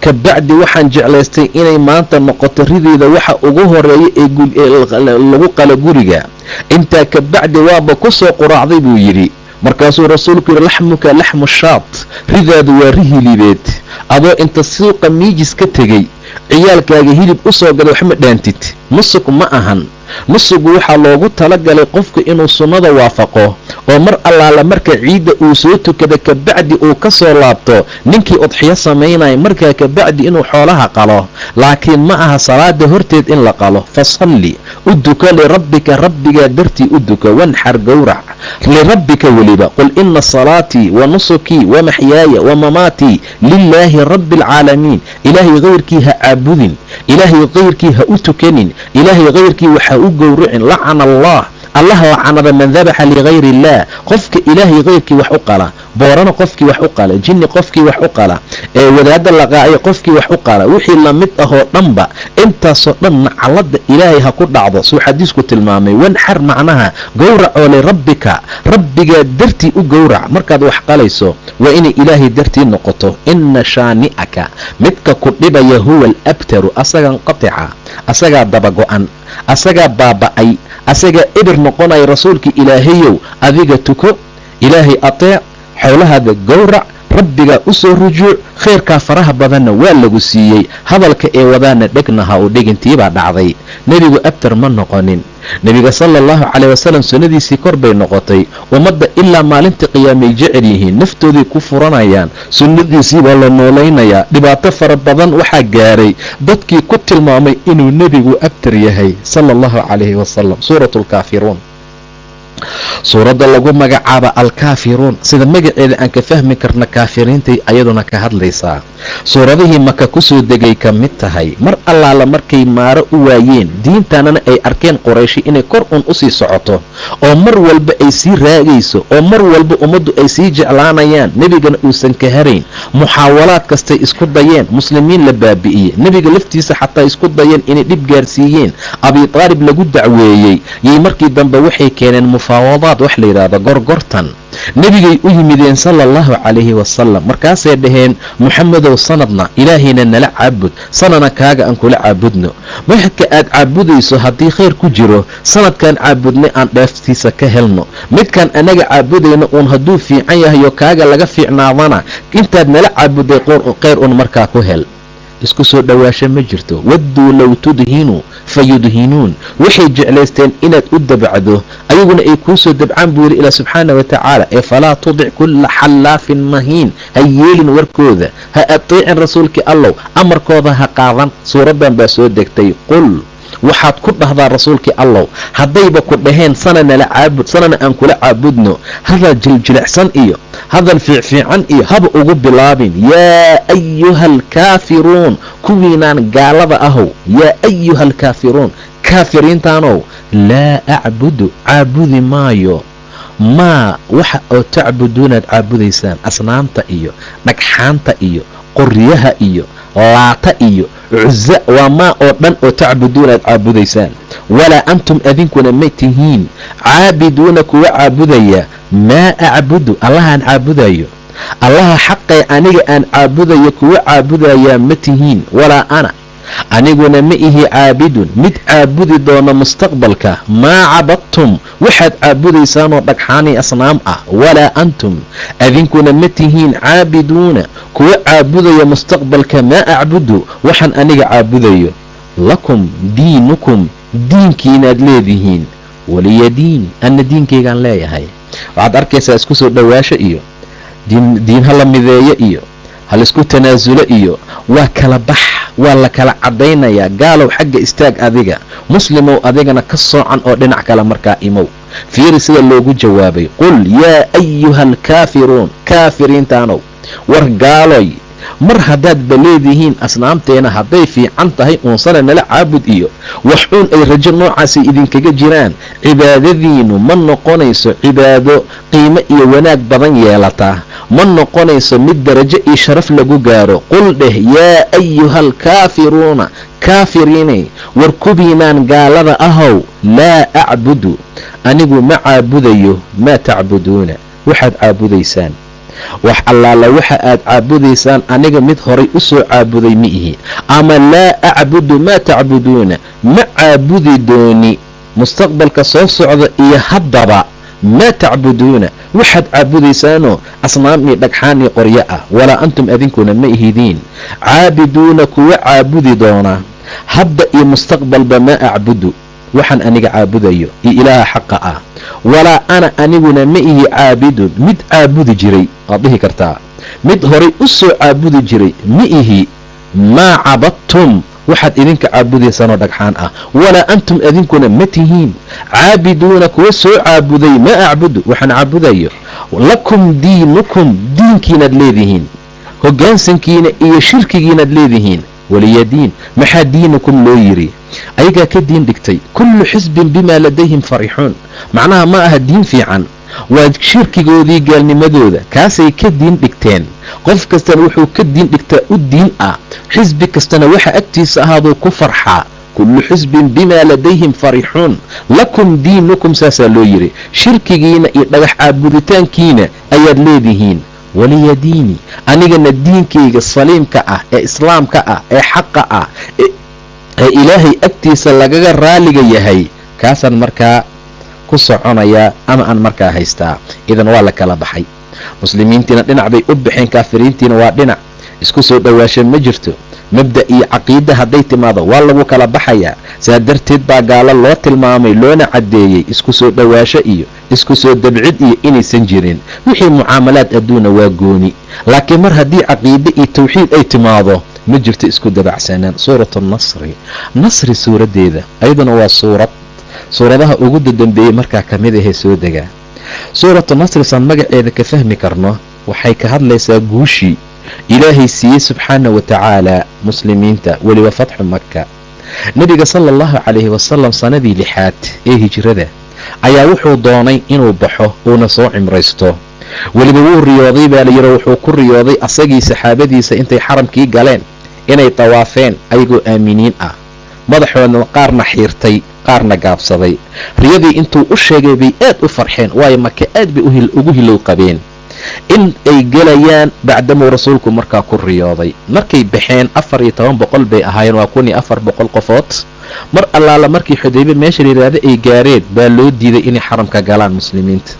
Kabacdi waxaan jeclaystay inay maanta noqoto ridayda waxa ugu horeeya ee lagu qalo guriga. Intaa kabacdi waaba ku soo quraacday, buu yidhi. Markaasuu rasuulku yidhi: laxmuka laxmu shaat, ridaadu waa ri hilibeed. Adoo inta suuqa miijis ka tegey ciyaalkaaga hilib u soo gaday waxma dhaantid, nusuk ma ahan. Nusugu waxaa loogu talagalay qofku inuu sunnada waafaqo, oo mar allaala marka ciidda uu soo tukada kabacdi uu ka soo laabto ninkii udxiyo samaynaya markaa kabacdi inuu xoolaha qalo, laakiin ma aha salaada horteed in la qalo. Fasalli, u duko, lirabbika, rabbigaa dartii u duko, wanxar, gowrac, lirabbika weliba. Qul ina salaatii wa nusukii wa maxyaaya wa mamaatii lilaahi rabbi alcaalamiin. Ilaahay kayrkii ha caabudin, Ilaahay kayrkii ha u tukanin, Ilaahay kayrkii waxa u gowracin. Lacana Allah, Allah lacanada, man dabaxa ligayri illaah, qofka Ilaahay kayrkii wax u qala, boorana qofkii wax u qala, jinni qofkii wax u qala, ee wadaadda laqaayo qofkii wax u qala, wixii lamid ahoo dhanba, intaasoo dhan nacalada Ilaahay ha ku dhacdo, suu xadiisku tilmaamay. Wanxar macnaha gowracoo, lirabbika, rabbigaa dartii u gowrac. Markaad wax qalayso waa inay Ilaahay dartii noqoto. Ina shaani'aka, midka ku dhibaya, huwa alabtaru, asagan qatica, asagaa dabago-an, asagaa baaba'ay, asagaa ebir noqonaya. Rasuulkii Ilaahayow, adiga tuko, Ilaahay ateec, xoolahaada gowrac, Rabbigaa u soo rujuuc, khayrkaa faraha badanna waa lagu siiyey. Hadalka ee wadaana dhegna ha u dhigintiibaa dhacday. Nebigu abtar ma noqonin. Nebiga sala allahu caleyh wasalam sunnadiisii kor bay noqotay. Ummadda ilaa maalinta qiyaamay jecel yihiin, naftooday ku furanayaan, sunnadiisii baa la noolaynayaa. Dhibaato fara badan waxaa gaaray dadkii ku tilmaamay inuu nebigu abtar yahay sala allahu calayhi wasalam. Suuratu alkaafiruun, suuradda lagu magacaaba Alkaafiruun, sida magaceeda aan ka fahmi karna kaafiriintay ayaduna ka hadlaysaa. Suuradihii Maka kusoo degay ka mid tahay. Mar allaala markay maaro u waayeen diintanana ay arkeen Qorayshi inay kor un usii socoto, oo mar walba ay sii raagayso, oo mar walba ummaddu ay sii jeclaanayaan, nebigana uusan ka harayn, muxaawalaad kastay isku dayeen, muslimiin la baabi'iyey, nebiga laftiisa xataa isku dayeen inay dhib gaarsiiyeen, Abi Taalib lagu dacweeyey, yay markii dambe waxay keeneen mufaawadaad, wax la yidhaahdo gorgortan. Nebigay u yimideen sala allahu calayhi wasalam, markaasay dhaheen: "Muxamedow, sanadna Ilaahayna nala caabud, sanadna kaaga aan kula caabudno. Maxadka aad caabudayso haddii khayr ku jiro, sanadkaan caabudnay aan dheeftiisa ka helno. Midkaan anaga caabudayno uun hadduu fiican yahayo kaaga laga fiicnaadana, intaad nala caabuday khayr un markaa ku hel." Isku soo dhowaasho ma jirto. Wadduu low tudhinuu fayudhinuun, waxay jeclaysteen inaad u dabacdo, ayaguna ay kuu soo dabcaan, buu yidhi Ilaa subxaana wa tacaala. Ee falaa tudic kulla xallaafin mahiin, ha yeelin warkooda, ha ateecin rasuulkii Allow, amarkooda ha qaadan. Suuraddan baa soo degtay. Qul, waxaad ku dhahdaa rasuulkii Allow, haddayba ku dhaheen sanana la caabud, sanana aan kula caabudno, hadal jiljilicsan iyo hadal fiicfiican iyo haba ugu bilaabin. Yaa ayuha alkaafiruun, kuwiinaan gaalada ahow, yaa ayuha alkaafiruun, kaafiriintaanow, laa acbudu, caabudi maayo, maa, waxa oo, tacbuduunaad caabudaysaan, asnaamta iyo dhagxaanta iyo qoryaha iyo Laata iyo Cuza, waa maa oo dhan oo tacbuduuna aad caabudaysaan. Walaa antum, adinkuna ma tihiin, caabiduuna, kuwa caabudaya, maa acbudu, Allahaan caabudayo, Allaha xaqee aniga aan caabudayo kuwa caabudayaa ma tihiin. Walaa ana, aniguna ma ihi, caabidun, mid caabudi doona mustaqbalka, maa cabadtum, waxaad caabudaysaanoo dhagxaanii asnaam ah. Walaa antum, adinkuna ma tihiin, caabiduuna, kuwa caabudaya mustaqbalka, maa acbudu, waxaan aniga caabudayo. Lakum diinukum, diinkiinaad leedihiin, waliya diin, anna diinkaygaan leeyahay. Waxaad arkaysaa isku soo dhowaasho iyo diin ha la mideeyo iyo ha laisku tanaasulo iyo waa kala bax, waa la kala caddaynayaa. Gaalow, xagga istaag adiga, muslimow adigana ka soocan oo dhinac kale markaa imow. Fiiri sida loogu jawaabay: qul yaa ayuha alkaafiruun, kaafiriintaanow, war gaaloy, mar haddaadba leedihiin asnaamteena hadday fiican tahay uunsana nala caabud iyo wax uun ay rajo noocaasi idinkaga jiraan, cibaadadiinu ma noqonayso cibaado qiimo iyo wanaag badan yeelataa, ma noqonayso mid darajo iyo sharaf lagu gaaro. Qul dheh: yaa ayuha alkaafiruuna, kaafiriinay, war kubiinaan gaalada ahow, laa acbudu, anigu ma caabudayo, maa tacbuduuna, waxaad caabudaysaan. Wax allaala waxa aad caabudaysaan aniga mid horay u soo caabuday ma ihi. Ama laa acbudu maa tacbuduuna, ma caabudi dooni mustaqbalka soo socda iyo haddaba, maa tacbuduuna, waxaad caabudaysaanoo asnaam iyo dhagxaan iyo qoryo ah. Walaa antum, adinkuna ma ihidiin, caabiduuna, kuwa caabudi doona hadda iyo mustaqbalba, maa acbudu, Waxaan aniga caabudayo iyo Ilaaha xaqa ah. Walaa ana, aniguna ma ihi, caabidun, mid caabudi jiray waad dhihi kartaa, mid horay u soo caabudi jiray ma ihi, maa cabadtum, waxaad idinka caabudaysaanoo dhagxaan ah. Walaa antum, adinkuna ma tihiin, caabiduuna, kuwa soo caabuday, maa acbudu, waxaan caabudayo. Lakum diinukum, diinkiinaad leedihiin, hoggaansankiina iyo shirkigiinaad leedihiin, waliya diin. Maxaa diinukum loo yiri? Ayagaa ka diin dhigtay. Kullu xisbin bimaa ladayhim farixuun. Macnaha ma aha diin fiican, waa shirkigoodii, gaalnimadooda, kaasay ka diin dhigteen. Qof kastana wuxuu ka diin dhigtaa u diin ah, xisbi kastana waxa agtiisa ahaaduu ku farxaa. Kullu xisbin bimaa ladayhim farixuun. Lakum diinukum saasaa loo yiri, shirkigiina iyo dhagax caabuditaankiina ayaad leedihiin. Waliya diini, anigana diinkayga saliimka ah ee islaamka ah ee xaqa ah ee Ilaahay agtiisa lagaga raaliga yahay, kaasaan markaa ku soconayaa ama aan markaa haystaa. Idan waa la kala baxay. Muslimiintiina dhinac bay u baxeen, kaafiriintiina waa dhinac. Isku soo dhowaasho ma jirto. Mabda iyo caqiida hadday timaado, waa lagu kala baxayaa. Saa darteed baa gaalo loo tilmaamay, loona caddeeyey isku soo dhowaasho iyo isku soo dabcid iyo inaysan jirin. Wixii mucaamalaad adduuna waa gooni, laakiin mar haddii caqiide iyo tawxiid ay timaado, ma jirto isku dabacsanaan. Suuratu Nasri, Nasri suuraddeeda, ayaduna waa suurad suuradaha ugu dadambeeyey markaa ka mid ahee soo degaa. Suuratu Nasri, saan magaceeda ka fahmi karno, waxay ka hadlaysaa guushii Ilaahay siiyey subxaana wa tacaala muslimiinta, weliba fatxu Maka. Nebiga sala Allahu calayhi wasalam sanadii lixaad ee hijrada ayaa wuxuu doonay inuu baxo uuna soo cimraysto. Weliba wuu riyooday baa layidhi. Wuxuu ku riyooday asagii saxaabadiisa intay xaramkii galeen inay tawaafeen ayagoo aaminiin ah, madaxoodna qaarna xiirtay, qaarna gaabsaday. Riyadii intuu u sheegay bay aad u farxeen, waayo Maka aad bay ugu hilow qabeen in ay gelayaan bacdamuu rasuulku markaa ku riyooday. Markay baxeen 1400 bay ahaayeen, waa 1400 qofood. Mar allaala markii Xudaybe meesha la yidhaahdo ay gaareen baa loo diiday inay xaramka galaan muslimiinta.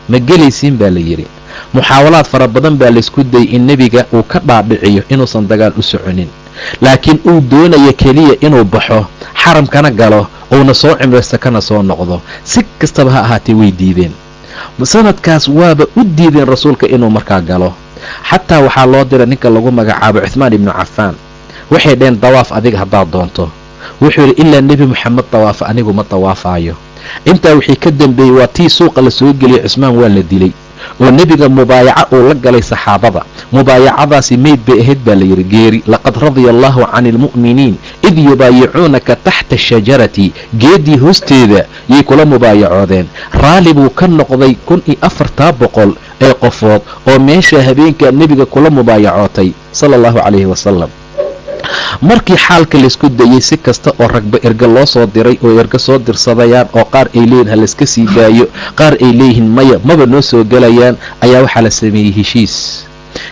Ma gelaysiin baa la yidhi. Muxaawalaad fara badan baa laysku dayay in nebiga uu ka dhaadhiciyo inuusan dagaal u soconin, laakiin uu doonayo keliya inuu baxo, xaramkana galo, uuna soo cimraysto kana soo noqdo. Si kastaba ha ahaatee, way diideen. Sanadkaas waaba u diideen rasuulka inuu markaa galo. Xataa waxaa loo diray ninka lagu magacaabo Cuthmaan ibnu Cafaan. Waxay dheheen, "Dawaaf adiga haddaad doonto." Wuxuu yidhi, "Ilaa Nebi Moxamed dawaafa, anigu ma dawaafaayo." Intaa wixii ka dambeeyey waa tii suuqa la soo geliyey. Cusmaan waa la dilay oo nebiga mubaayaco uu la galay saxaabada. Mubaayacadaasi meyd bay ahayd baa la yidhi, geeri. Laqad radia Allahu cani almu'miniin id yubaayicuunaka taxta ashajarati. Geeddii hoosteeda yay kula mubaayacoodeen. Raalli buu ka noqday 1400 ee qofood oo meesha habeenka nebiga kula mubaayacootay sala Allahu calayhi wasalam. Markii xaalka laysku dayey si kasta oo ragba erga loo soo diray oo erga soo dirsadayaan, oo qaar ay leeyihin ha layska sii daayo, qaar ay leeyihiin maya, maba noo soo gelayaan, ayaa waxaa la sameeyey heshiis.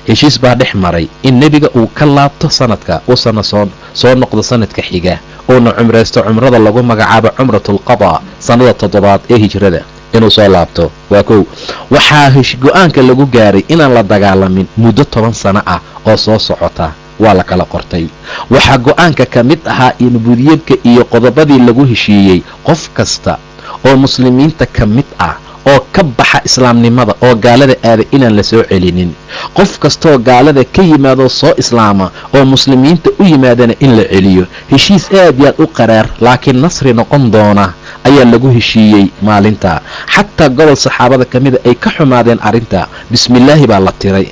Heshiis baa dhex maray in nebiga uu ka laabto sanadka, uusana soo noqdo sanadka xiga, uuna cumraysto cumrada lagu magacaabo cumratulqadaa, sanada toddobaad ee hijrada inuu soo laabto. Waa kow. Waxaa go-aanka lagu gaaray inaan la dagaalamin muddo 10 sano ah oo soo socota. Waa la kala qortay. Waxaa go-aanka ka mid ahaa inbudiyadka iyo qodobadii lagu heshiiyey, qof kasta oo muslimiinta ka mid ah oo ka baxa islaamnimada oo gaalada aada inaan la soo celinin, qof kastaoo gaalada ka yimaadoo soo islaama oo muslimiinta u yimaadana in la celiyo. Heshiis aad iyo aad u qaraar laakiin nasri noqon doona ayaa lagu heshiiyey maalinta. Xataa gobol saxaabada ka mida ay ka xumaadeen arrinta. Bismillaahi baa la tiray,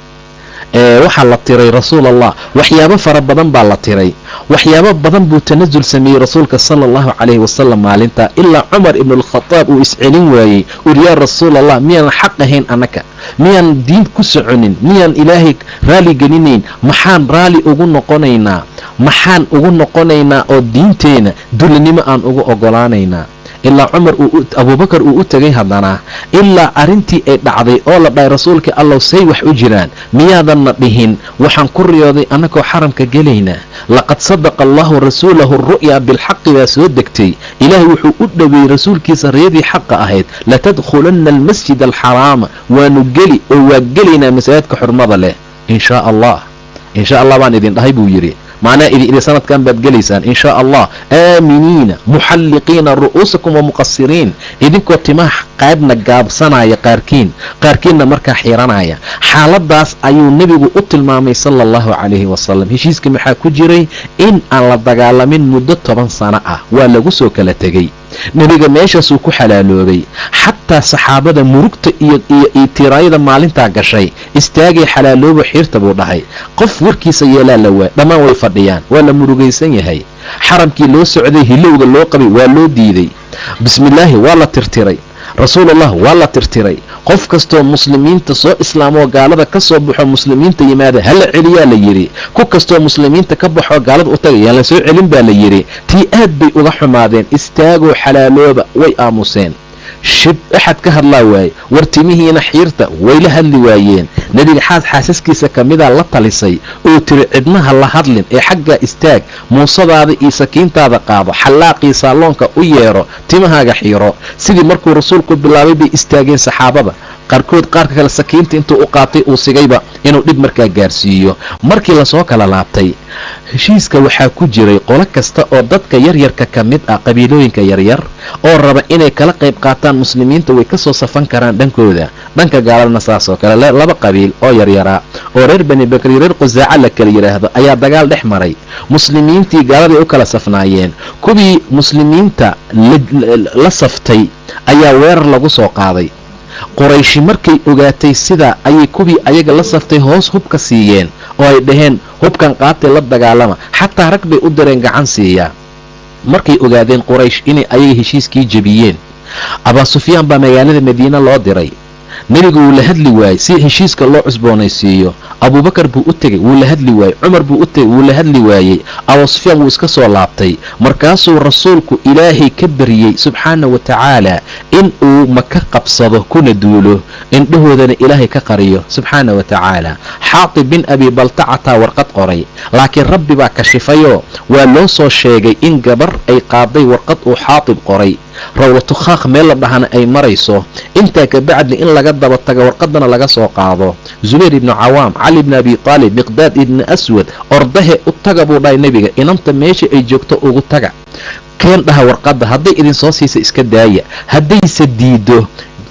waxaa la tiray rasuul Allah, waxyaabo fara badan baa la tiray, waxyaabo badan buu tanasul sameeyey rasuulka sala Allahu calayhi wasalam maalinta, ilaa Cumar ibnu Alkhataab uu iscelin waayey, uri: "Yaa rasuul Allah, miyaan xaq ahayn annaka? Miyaan diin ku soconin? Miyaan Ilaahay raali gelinayn? Maxaan raali ugu noqonaynaa? Maxaan ugu noqonaynaa oo diinteena dulinimo aan ugu ogolaanaynaa?" Ilaa Cumar uu Abuubakar uu u tegay haddana, ilaa arrintii ay dhacday oo la dhahay: "Rasuulka Allow, say wax u jiraan? Miyaadanna dhihin waxaan ku riyooday annagoo xaramka gelayna?" Laqad sadaqa Allahu rasuulahu ru'ya bilxaqi baa soo degtay. Ilaahay wuxuu u dhoweeyey rasuulkiisa riyadii xaqa ahayd. Latadkhulanna almasjid alxaraama, waanu geli oo waa gelaynaa masaajidka xurmada leh, in shaa Allah, in shaa Allah baan idin dhahay, buu yidhi. Maanaa idi sanadkan baad gelaysaan in shaa Allah, aaminiina muxalliqiina ru'uusakum wa muqasiriin, idinkoo timaha qaybna gaabsanaya qaarkiin, qaarkiinna markaa xiiranaya. Xaaladaas ayuu nebigu u tilmaamay sala allahu calayhi wasalam. Heshiiska maxaa ku jiray? In aan la dagaalamin muddo 10 sano ah. Waa lagu soo kala tegey. Nebiga meeshaasuu ku xalaaloobay. Xataa saxaabada murugta iyo tiraayada maalintaa gashay, istaagay xalaaloobo xiirta buu dhahay. Qof warkiisa yeelaa la waay, dhammaan way fadhiyaan, waa la murugaysan yahay. Xaramkii loo socday hilowga loo qabay waa loo diiday. Bismillaahi waa la tirtiray, rasuulullah waa la tirtiray. Qof kastoo muslimiinta soo islaamoo gaalada ka soo baxo muslimiinta yimaada hala celiyaa la yidhi. Ku kastoo muslimiinta ka baxoo gaalada u tagay yaan la soo celin baa la yidhi. Tii aad bay uga xumaadeen. Istaagoo xalaalooba way aamuseen. Shib axad ka hadlaa waaye. War timihiina xiirta way la hadli waayeen. Nebiga xaasaskiisa ka midaa la talisay oo tiri cidnaha la hadlin ee xaggaa istaag, muusadaada iyo sakiintaada qaado, xallaaqii saaloonka u yeero, timahaaga xiiro. Sidii markuu rasuulku bilaabay bay istaageen saxaabada qaarkood, qaarka kale sakiinta intuu u qaatay uu sigayba inuu dhib markaa gaarsiiyo. Markii lasoo kala laabtay, heshiiska waxaa ku jiray qolo kasta oo dadka yaryarka ka mid ah, qabiilooyinka yaryar oo raba inay kala qayb qaataan muslimiinta way kasoo safan karaan dhankooda, dhanka gaaladna saasoo kale. Laba qabiil oo yaryaraa oo reer Bani Bakri, reer Qusaaca la kala yidhaahdo ayaa dagaal dhex maray. Muslimiintii gaaladay u kala safnaayeen. Kuwii muslimiinta la saftay ayaa weerar lagu soo qaaday. Qurayshi markay ogaatay sidaa ayay kuwii ayaga la saftay hoos hubka siiyeen oo ay dhaheen hubkan qaatay la dagaalama. Xataa rag bay u direen gacan siiyaa. Markay ogaadeen Quraysh inay ayaga heshiiskii jebiyeen, Abaa Sufyaan baa magaalada Madiine loo diray. Nebigu wuu la hadli waayey si heshiiska loo cusboonaysiiyo. Abuubakar buu u tegey, wuu la hadli waayey. Cumar buu u tegey, wuu la hadli waayey. Abaa Sufyaan wuu iska soo laabtay. Markaasuu rasuulku Ilaahay ka baryey subxaana wa tacaala in uu maka qabsado kuna duulo, indhahoodana Ilaahay ka qariyo subxaana wa tacaala. Xaatib bin Abi Baltacataa warqad qoray, laakiin Rabbi baa kashifayoo waa loo soo sheegay in gabar ay qaaday warqad uu Xaatib qoray, rawlatu khaaq meel la dhahana ay marayso. Intaa kabacdi in laga daba tago warqadana laga soo qaado. Zubayr ibnu Cawaam, Cali ibni Abi Taalib, Miqdaad ibni Aswad, ordahe u taga buu dhahay nebiga, inanta meesha ay joogto ugu taga, keen dhaha warqadda. Hadday idinsoo siisa iska daaya, haddayse diido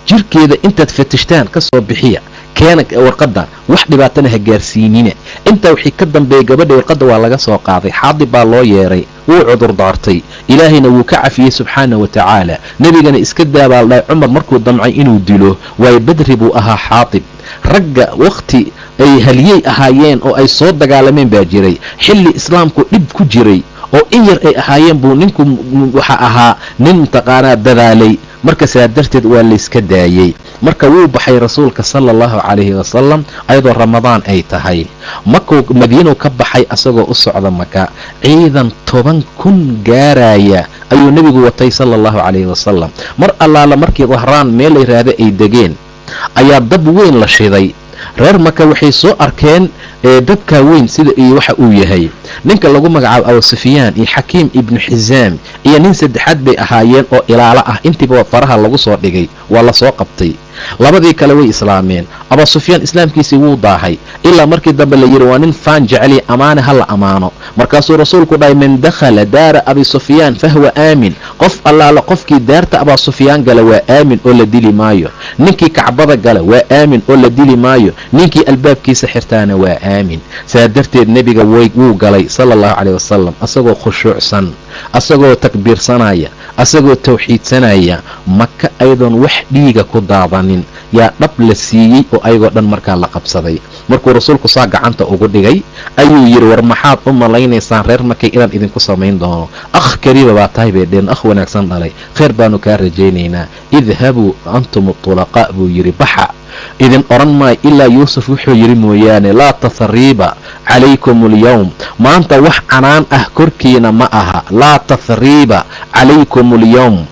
jirkeeda intaad fatishtaan ka soo bixiya, keena warqadda, wax dhibaatana ha gaarsiinina. Intaa wixii ka dambeeyay gabadha warqadda waa laga soo qaaday. Xaadib baa loo yeeray, wuu cudur daartay, Ilaahayna wuu ka cafiyey subxaana wa tacaala. Nebigana iska daabaa la dhahay. Cumar markuu damcay inuu dilo, waayo badri buu ahaa Xaatib. Ragga wakhti ay haliyey ahaayeen oo ay soo dagaalameen baa jiray, xilli islaamku dhib ku jiray oo in yar ay ahaayeen buu ninku waxa ahaa nin mutaqaanaa dadaalay. Marka saa darteed waa layska daayey. Marka wuu baxay rasuulka sala allahu calayhi wasalam ayadoo Ramadaan ay tahay. Makuu Madiinuu ka baxay asagoo u socda Maka. Ciidan 10,000 gaaraya ayuu nebigu watay sala allahu calayhi wasalam. Mar allaala markii Dahraan meel la yidhaahda ay degeen ayaa dab weyn la shiday. Reer Maka waxay soo arkeen dabkaa weyn sida iyo waxa uu yahay. Ninka lagu magacaabo Abu Sufyaan iyo Xakiim ibnu Xisaam iyo nin saddexaad bay ahaayeen oo ilaalo ah. Intiiba faraha lagu soo dhigay, waa lasoo qabtay. Labadii kale way islaameen. Abaa Sufyaan islaamkiisii wuu daahay ilaa markii dambe la yidhi waa nin faan jeceliya, amaane ha la amaano. Markaasuu rasuulku dhahay man dakhala daara Abi Sufyaan fahuwa aamin. Qof allaala qofkii daarta Abaa Sufyaan gala waa aamin oo la dili maayo. Ninkii Kacbada gala waa aamin oo la dili maayo. Ninkii albaabkiisa xirtaana waa aamin. Saa darteed nebiga wuu galay sala allahu caleyh wasalam asagoo khushuucsan, asagoo takbiirsanaya, asagoo tawxiidsanaya. Maka ayadoon wax dhiiga ku daadanin yaa dhab la siiyey oo ayagoo dhan markaa la qabsaday. Markuu rasuulku saa gacanta ugu dhigay ayuu yidhi war maxaad u malaynaysaan reer Makay inaan idinku samayn doono? Akh kariiba baa tahay bay dheen, akh wanaagsan dhalay, khayr baanu kaa rajaynaynaa. Idhabuu antum tulaqaa buu yidhi, baxa idin odhan maayo ilaa Yuusuf wuxuu yidhi mooyaane, laa tahriiba calaykum alyowm, maanta wax canaan ah korkiina ma aha. Laa tahriiba calaykum alyowm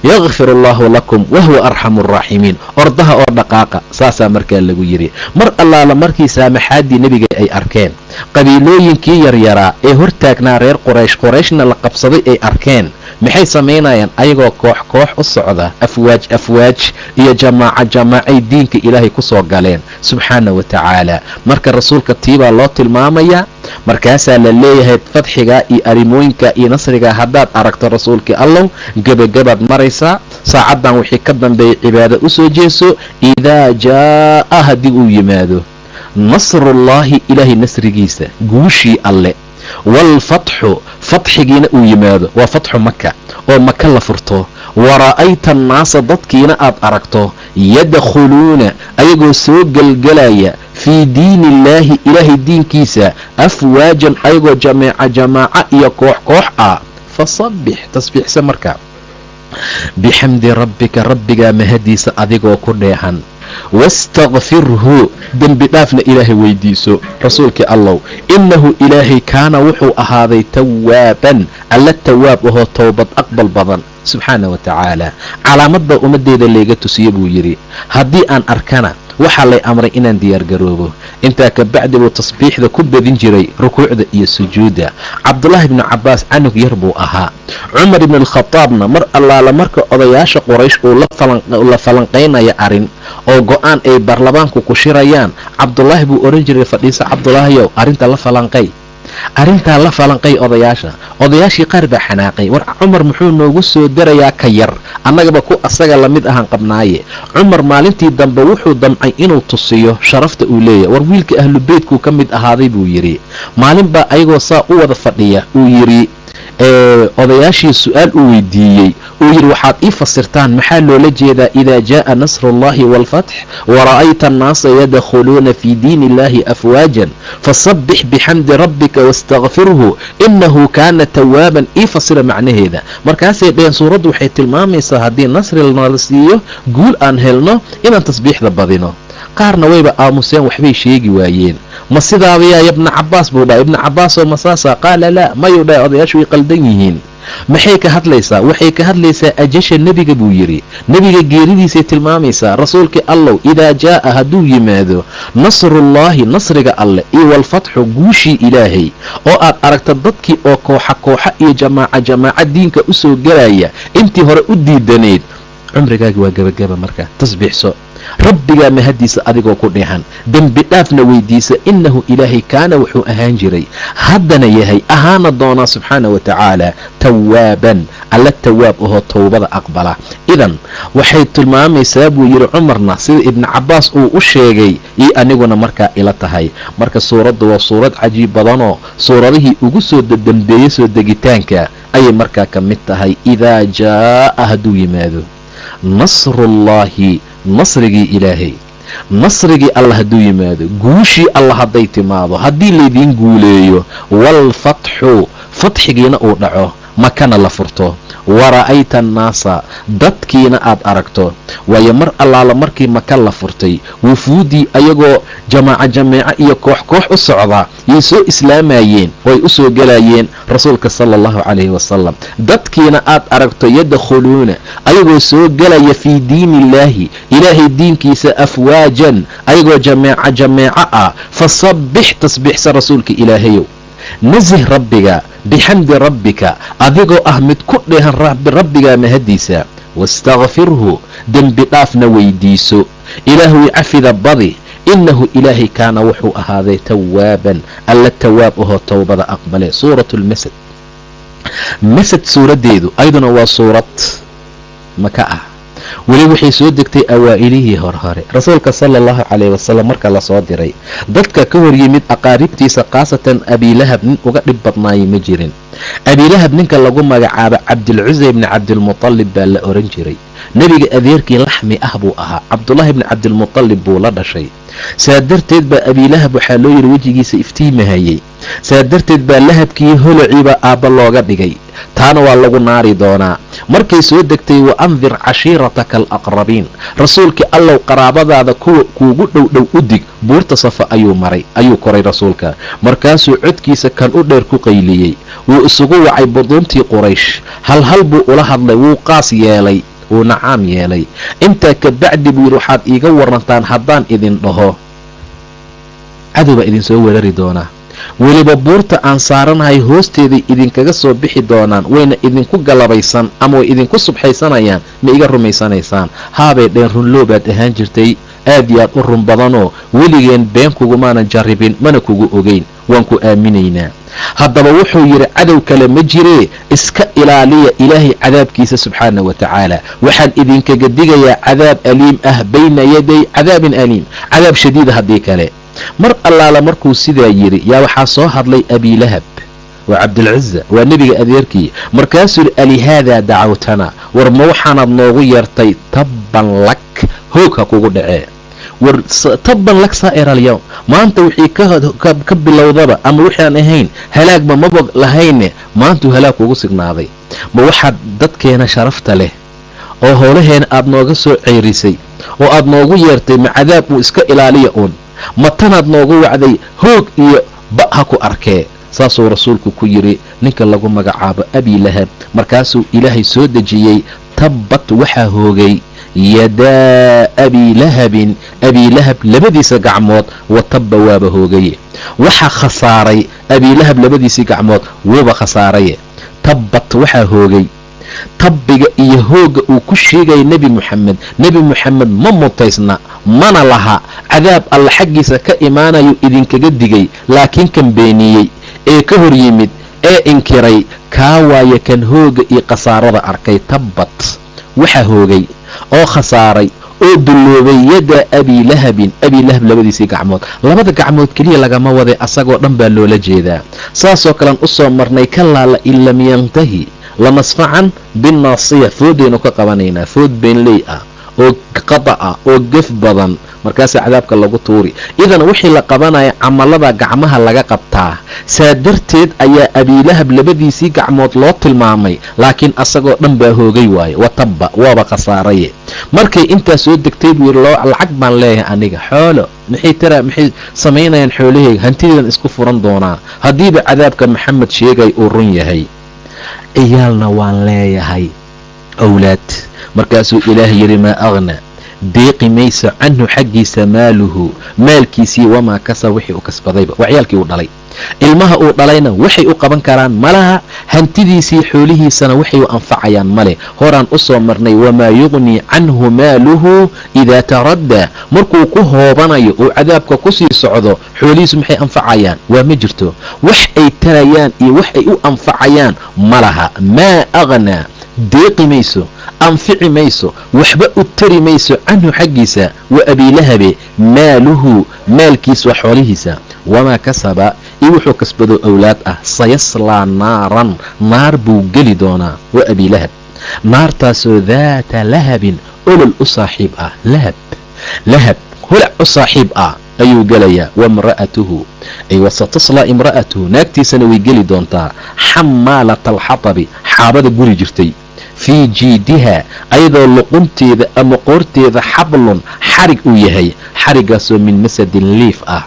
yakfir allahu lakum wahuwa arxamu araaximiin. Ordaha oo dhaqaaqa, saasaa markaa lagu yidhi. Mar allaala markii saamaxaaddii nebiga ay arkeen Qabiilooyinkii yaryaraa ee hortaagnaa reer Quraysh, Qurayshna la qabsaday ay arkeen, maxay samaynayaan? Ayagoo koox koox u socda, afwaaj afwaaj iyo jamaaca jamaacay diinka Ilaahay ku soo galeen subxaana wa tacaala. Marka rasuulka tiibaa loo tilmaamayaa, markaasaa la leeyahay fadxigaa iyo arrimooyinka iyo nasrigaa haddaad aragto rasuulkii Allow, gebagabaad maraysaa. Saacaddan wixii ka dambeeyay cibaado u soo jeeso. Idaa jaa'a, haddii uu yimaado, nasrullaahi, Ilaahay nasrigiisa, guushii Alle, waalfatxu, fatxigiina uu yimaado, waa fatxu Maka oo Maka la furto, wara'ayta annaasa, dadkiina aad aragto, yadkhuluuna, ayagoo soo gelgelaya, fii diini illaahi, Ilaahay diinkiisa, afwaajan, ayagoo jameeca jamaaca iyo koox koox ah, fasabbix, tasbiixsa marka, bixamdi rabbika, Rabbigaa mahadiisa adigoo ku dheehan, wastakfirhu, dembi dhaafna Ilaahay weydiiso rasuulkii Allow, innahu Ilaahay kaana, wuxuu ahaaday, tawaaban, Alla tawaab ahoo towbad aqbal badan subxaana wa tacaala. Calaamadbaa ummaddeeda layga tusiye buu yidhi, haddii aan arkana waxaa lay amray inaan diyaargaroobo. Intaa ka bacdi buu tasbiixda ku badin jiray rukuucda iyo sujuudda. Cabdulaahi ibnu Cabbaas canug yar buu ahaa. Cumar ibn Alkhadaabna mar allaala marka odayaasha Quraysh uu la falanqaynaya arrin oo go-aan ay baarlamaanku ku shirayaan, Cabdulaahi buu odhan jiray, "Fadhiiso Cabdulaahiyow, arrinta la falanqay, arrintaa la falanqay odayaasha." Odayaashii qaar baa xanaaqay: "War Cumar muxuu noogu soo darayaa ka yar? Annagaba ku asaga lamid ahaan qabnaaye." Cumar maalintii dambe wuxuu damcay inuu tusiyo sharafta uu leeyahay. "War wiilka ahlu beytkuu ka mid ahaaday," buu yidhi. Maalin baa ayagoo saa u wada fadhiya uu yidhi odayaashii su-aal uu weydiiyey, uu yidhi, "Waxaad ii fasirtaan maxaa loola jeedaa 'idaa jaaa nasrullahi waalfatx wara'ayta annaasa yadkhuluuna fii diini illahi afwaajan fasabbix bixamdi rabbika wastakfirhu innahu kaana tawaaban'? Ii fasira macnaheeda." Markaasay dheheen, "Suuraddu waxay tilmaamaysaa haddii nasri nala siiyo, guul aan helno, inaan tasbiixda badino." Qaarna wayba aamuseen, waxbay sheegi waayeen. "Ma sidaabayaa, yabna Cabbaas?" buu dhahay. "Ibna Cabbaasoo, masaasa?" Qaala laa, mayuu dhahay, "odayaashu way qaldan yihiin. Maxay ka hadlaysaa? Waxay ka hadlaysaa ajasha nebiga," buu yidhi. "Nebiga geeridiisay tilmaamaysaa rasuulkii Allow. Idaa jaa'a, hadduu yimaado, nasrullaahi, nasriga Alleh, iyo walfatxu, guushii Ilaahay, oo aad aragta dadkii oo kooxa kooxa iyo jamaaca jamaaca diinka u soo gelaya intii hore u diidanayd, cumrigaagi waa gebagaba. Marka tasbiixso Rabbigaa mahadiisa adigoo ku dheehan, dembi dhaafna weydiisa. Innahu Ilaahay kaana, wuxuu ahaan jiray, haddana yahay, ahaana doonaa subxaana wa tacaala, tawaaban, Alla tawaab ahoo towbada aqbala." Idan waxay tilmaamaysaa, buu yidhi Cumarna, sida Ibnu Cabbaas uu u sheegay iyo aniguna markaa ila tahay. Marka suuraddu waa suurad cajiib badanoo suuradihii ugu soo dadambeeyey soo degitaanka ayay markaa ka mid tahay. Idaa jaa'a, hadduu yimaado, nasrullaahi, nasrigii Ilaahay, nasrigii Alla hadduu yimaado, guushii Alla hadday timaado, haddii laydiin guuleeyo, waalfatxu, fatxigiina uu dhaco, Makana la furto, wara'ayta annaasa, dadkiina aad aragto. Waayo, mar allaala markii Maka la furtay, wufuuddii ayagoo jamaaco jameeco iyo koox koox u socda yay soo islaamayeen oo ay u soo gelayeen rasuulka sala allahu calayhi wasalam. Dadkiina aad aragto, yadkhuluuna, ayagoo soo gelaya, fii diini illaahi, Ilaahay diinkiisa, afwaajan, ayagoo jameeco jameeco ah, fasabbix, tasbiixsa rasuulka Ilaahayow, nasih Rabbiga, bixamdi rabbika, adigoo ah mid ku dheehan Rabbigaa mahadiisa, wastakfirhu, dembi dhaafna weydiiso, Ilaahuy cafida badi, innahu Ilaahay kaana, wuxuu ahaaday, tawaaban, Alla tawaab ahoo towbada aqbale. Suuratu lmasad. Masad suuraddeedu ayaduna waa suurad Maka ah. Weli waxay soo degtay awaa'ilihii horhore rasuulka sala allahu calayh wasalam marka lasoo diray. Dadka ka hor yimid aqaaribtiisa, khaasatan Abiilahab, nin uga dhib badnaayay ma jirin. Abiilahab ninka lagu magacaabo Cabdilcusa ibni Cabdilmutalib baa la oran jiray. Nebiga adeerkii laxmi ah buu ahaa, Cabdullaahi ibni Cabdilmutalib buu la dhashay. Saa darteed baa Abiilahab waxaa loo yidhi wejigiisa iftiimahayey. Saa darteed baa lahabkii holociibaa aabba looga dhigay. Taana waa lagu naari doonaa. Markay soo degtay wa andir cashiirataka alaqrabiin, rasuulkii Allow qaraabadaada kuwa kuugu dhow dhow u dig, buurta Safa ayuu maray, ayuu koray rasuulka. Markaasuu codkiisa kan u dheer ku qayliyey. Wuu isugu wacay buduuntii Quraysh, hal hal buu ula hadlay, wuu qaas yeelay, wuuna caam yeelay. Intaa ka bacdi buu yidhi, "Waxaad iiga warantaan haddaan idin dhaho cadow baa idinsoo weerari doonaa." Weliba buurta aan saaranahay hoosteeday idinkaga soo bixi doonaan, wayna idinku galabaysan ama way idinku subxaysanayaan. Ma iga rumaysanaysaan? Haabay dheen, runloo baad ahaan jirtay, aad iyo aad u run badanoo weligeen been kugumaanan jarribin, mana kugu ogeyn, waan ku aaminaynaa. Haddaba wuxuu yidhi, cadow kale ma jiree, iska ilaaliya Ilaahay cadaabkiisa subxaana wa tacaala. Waxaan idinkaga digayaa cadaab aliim ah, bayna yaday cadaabin aliim, cadaab shadiida. Haddii kale, mar allaala markuu sidaa yidhi, yaa waxaa soo hadlay Abilahab, waa Cabdilciza, waa nebiga adeerkii. Markaasuu yidhi, alihaadaa dacawtana? War ma waxaanaad noogu yeertay? Tabban lak, hoog ha kugu dhacee. War tabban lak saa'ir alyawm, maanta wixii ka bilowdaba ama wixii aan ahayn halaagba maba lahayne, maantuu halaag kugu signaaday. Ma waxaad dadkeena sharafta leh oo howlaheena aad nooga soo ceyrisay oo aad noogu yeertay ma cadaab uu iska ilaaliya uun? Ma tanaad noogu wacday? Hoog iyo ba ha ku arkee. Saasuu rasuulku ku yidhi ninka lagu magacaabo Abi Lahab. Markaasuu Ilaahay soo dejiyey, tabbat, waxaa hoogay, yadaa Abi Lahabin, Abilahab labadiisa gacmood, wa tabba, waaba hoogaye. Waxaa khasaaray Abilahab labadiisii gacmood, wuuba khasaaraye. Tabbat, waxaa hoogay. Tabbiga iyo hoogga uu ku sheegaya Nebi Moxamed, Nebi Moxamed ma mutaysna mana laha. Cadaab Alla xaggiisa ka imaanayu idinkaga digay, laakiin kan beeniyey ee ka hor yimid ee inkiray, kaa waaye kan hoogga iyo khasaarada arkay. Tabbat, waxaa hoogay oo khasaaray oo dulloobay, yada Abi Lahabin, Abi Lahab labadiisii gacmood. Labada gacmood keliya lagama waday, asagoo dhan baa loola jeedaa. Saasoo kalean u soo marnay, kalaa la in lam yantahi lanasfacan binnaasiya, foodaynu ka qabanaynaa, food beenley ah oo qada ah oo gef badan, markaasaa cadaabka lagu tuuri. Idan wixii la qabanaya camalada gacmaha laga qabtaa, saa darteed ayaa Abilahab labadiisii gacmood loo tilmaamay, laakiin asagoo dhan baa hoogay waaye. Watabba, waaba khasaaraye. Markay intaa soo degtay buu yidhi, loo lacag baan leeyahay aniga, xoolo maxay tara, maxay samaynayaan xoolaheyga? Hantideedan isku furan doonaa haddiiba cadaabka Maxamed sheegay uu run yahay. Ciyaalna waan leeyahay, awlaad. Markaasuu Ilaah yidhi, maa aghnaa, deeqi mayso, canhu xaggiisa, maaluhu maalkiisii, wamaa kasab, wixii uu kasbadayba. Waa ciyaalkii uu dhalay, ilmaha uu dhalayna waxay u qaban karaan malaha, hantidiisii xoolihiisana waxay u anfacayaan male. Horaan u soo marnay, wamaa yugnii canhu maaluhu idaa taraddaa, markuu ku hoobanayo uu cadaabka kusii socdo, xoolihiisu maxay anfacayaan? Waa ma jirto wax ay tarayaan iyo wax ay u anfacayaan malaha. Maa aghnaa, deeqi mayso, anfici mayso, waxba u tari mayso, canhu xaggiisa, wa Abiilahabe, maaluhu maalkiisa, waa xoolihiisa, wamaa kasaba, iyo wuxuu kasbado awlaad ah. Sayaslaa naaran, naar buu geli doonaa, wa Abiilahab, naartaasoo daata lahabin, olol u saaxiib ah, lahab lahab, holac u saaxiib ah ayuu gelayaa. Wamra'atuhu, ay wasataslaa imra'atuhu, naagtiisana way geli doontaa, xamaalata alxatabi, xaabada guri jirtay, fii jiidiha, ayadoo luqunteeda ama qoorteeda, xablun, xarig uu yahay, xariggaasoo min masadin, liif ah,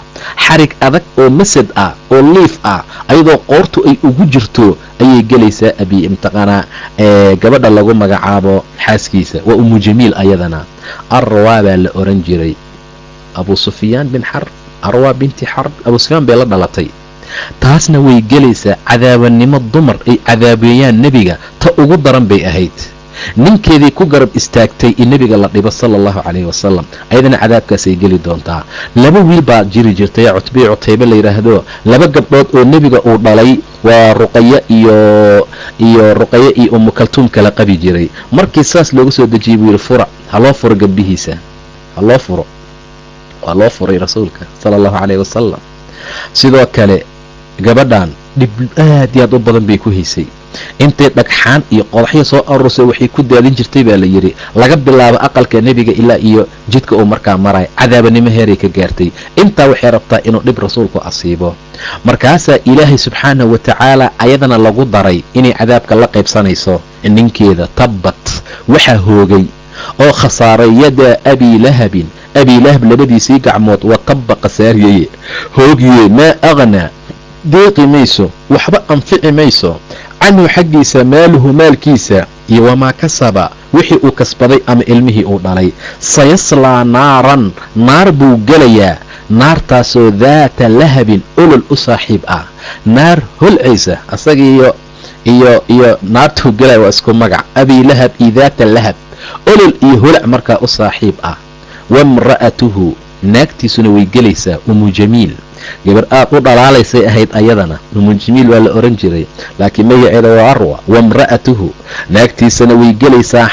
xarig adag oo masad ah oo liif ah ayadoo qoortu ay ugu jirto ayay gelaysaa. Abi imtiqaanaa gabadha lagu magacaabo xaaskiisa waa Umu Jamiil, ayadana Arwaa baa la oran jiray. Abu Sufyaan bin Xarb, Arwaa binti Xarb, Abu Sufyaan bay la dhalatay. Taasna way gelaysaa. Cadaabanimo dumar ay cadaabeeyaan nebiga ta ugu daran bay ahayd. Ninkeedii ku garab istaagtay in nebiga la dhibo sala allahu calayhi wasalam, ayadana cadaabkaasay geli doontaa. Laba wiil baa jiri jirtay, Cutbiyi Cutaybe la yidhaahdo, laba gabdhood oo nebiga uu dhalay, waa Ruqaye iyo Ruqaye iyo Umu Kaltuum kala qabi jiray. Markii saas looga soo dejiyey buu yidhi, fura, ha loo furo gabdhihiisa, ha loo furo. Waa loo furay rasuulka sala allahu calayhi wasalam. Sidoo kale gabadhan dhib aad iyo aad u badan bay ku haysay. Intay dhagxaan iyo qodaxyo soo aruursay waxay ku daadin jirtay baa la yidhi, laga bilaabo aqalka nebiga ilaa iyo jidka uu markaa maray. Cadaabanimo heeray ka gaartay. Intaa waxay rabtaa inuu dhib rasuulku asiibo. Markaasaa Ilaahay subxaanahu wa tacaala ayadana lagu daray inay cadaabka la qaybsanayso ninkeeda. Tabbat, waxaa hoogay oo khasaaray, yadaa Abi Lahabin, Abilahab labadiisii gacmood, wa tabba, khasaariyaye, hoogye. Maa aghnaa, deeqi mayso, waxba anfici mayso, canhu xaggiisa, maaluhu maalkiisa, iyo wamaa kasaba, wixii uu kasbaday ama ilmihii uu dhalay. Sayaslaa naaran, naar buu gelayaa, Naartaasoo daata lahabin olol u saaxiib ah, naar holcaysa. Asaga iyo naartuu gelaya waa isku magac, Abilahab iyo daata lahab, olol iyo holac markaa u saaxiib ah. Wamra'atuhu, naagtiisuna way gelaysaa, Umu Jamiil, gabar aad u dhalaalaysay ahayd ayadana. Umu Jamiil waa la oran jiray, laakiin magaceeda waa Arwa. Wamra'atuhu, naagtiisana way gelaysaa,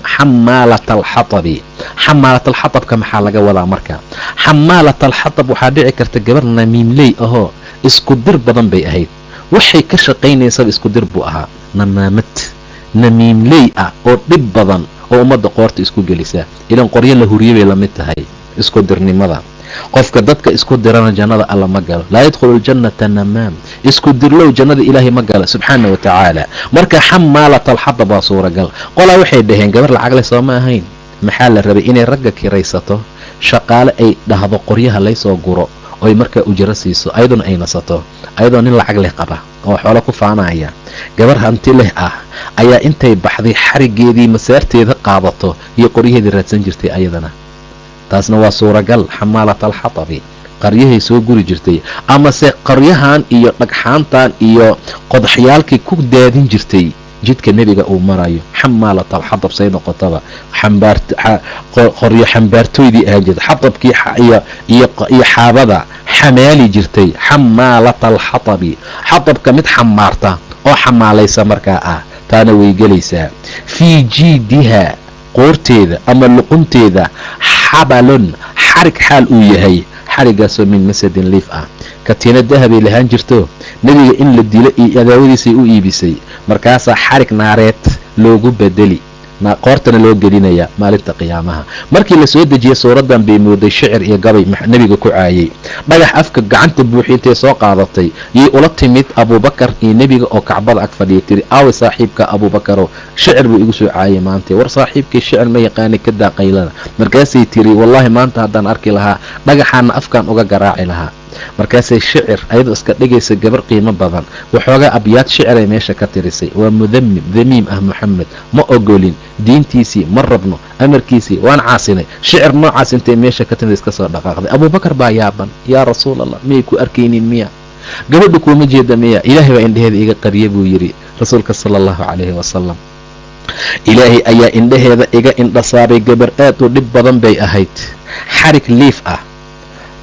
xamaalata alxatabi. Xamaalata alxatabka maxaa laga wadaa marka? Xamaalata alxatab waxaa dhici karta gabar namiimley ahoo isku dir badan bay ahayd. Waxay ka shaqaynaysaba isku dir buu ahaa, namaamad namiimley ah oo dhib badan oo ummadda qoorta isku gelisa. Ilan qoryo la huriye bay lamid tahay isku dirnimada. Qofka dadka isku dirana jannada alla ma galo. Laa yadkhulu ljannata namaam, isku dirlow jannada Ilaahay ma galo subxaana wa tacaala. Marka xamaalata alxatab waa suuragal. Qolaa waxay dhaheen gabar lacag leh sooma ahayn, maxaa la rabay inay ragga kiraysato, shaqaale ay dhahdo qoryaha laysoo guro, oy markaa ujro siiso, ayaduna ay nasato, ayadoo nin lacag leh qaba oo xoolo ku faanaya, gabar hanti leh ah ayaa intay baxday xarigeedii masaarteeda qaadato iyo qoryaheedii raadsan jirtay ayadana. Taasna waa suuragal. Xamaalata alxatabi qaryahay soo guri jirtay, amase qaryahan iyo dhagxaantan iyo qodaxyaalkii ku daadin jirtay jidka nebiga uu marayo. Xamaalata alxatab say noqotaba, qoryo xambaartooydii ahaan jirtay, xatabkii iyo xaabada xamaali jirtay. Xamaalata alxatabi, xatabka mid xamaarta oo xamaalaysa markaa ah, taana way gelaysaa. Fii jiidiha, qoorteeda ama luqunteeda, xabalun, xarig xaal uu yahay, xarigaasoo min masadin liif ah. Katiina dahabay lahaan jirto, nebiga in la dilo iyo adaawadiisay u iibisay, markaasaa xarig naareed loogu bedeli, qoortana loo gelinaya maalinta qiyaamaha. Markii la soo dejiyey suuraddan bay mooday shicir iyo gabay nebiga ku caayay. Dhagax afka gacanta buuxi intay soo qaadatay yay ula timid Abuubakar iyo nebiga oo Kacbada ag fadhiya, tiri: "Aawi saaxiibka Abuubakaro? Shicir buu igu soo caayay maanta." "War saaxiibkii shicir ma yaqaanay, ka daa qaylada." Markaasay tiri: "Wallaahi maanta haddaan arki lahaa dhagaxaana afkaan uga garaaci lahaa." Markaasay shicir ayadoo iska dhigaysa gabar qiimo badan waxoogaa abyaad shiciray meesha ka tirisay. Waa mudamim damiim ah, Moxamed ma ogolin diintiisii, ma rabno amarkiisii, waan caasinay. Shicir noocaas intay meesha ka timid iska soo dhaqaaqday. Abuubakar baa yaaban: "Yaa Rasuul Allah, miyay ku arkaynin? Miya gabadha kuuma jeeda? Miya?" "Ilaahay baa indhaheeda iga qariya," buu yidhi rasuulka sala allahu calayhi wasalam. "Ilaahay ayaa indhaheeda iga indha saaray. Gabar aad u dhib badan bay ahayd. Xarig liif ah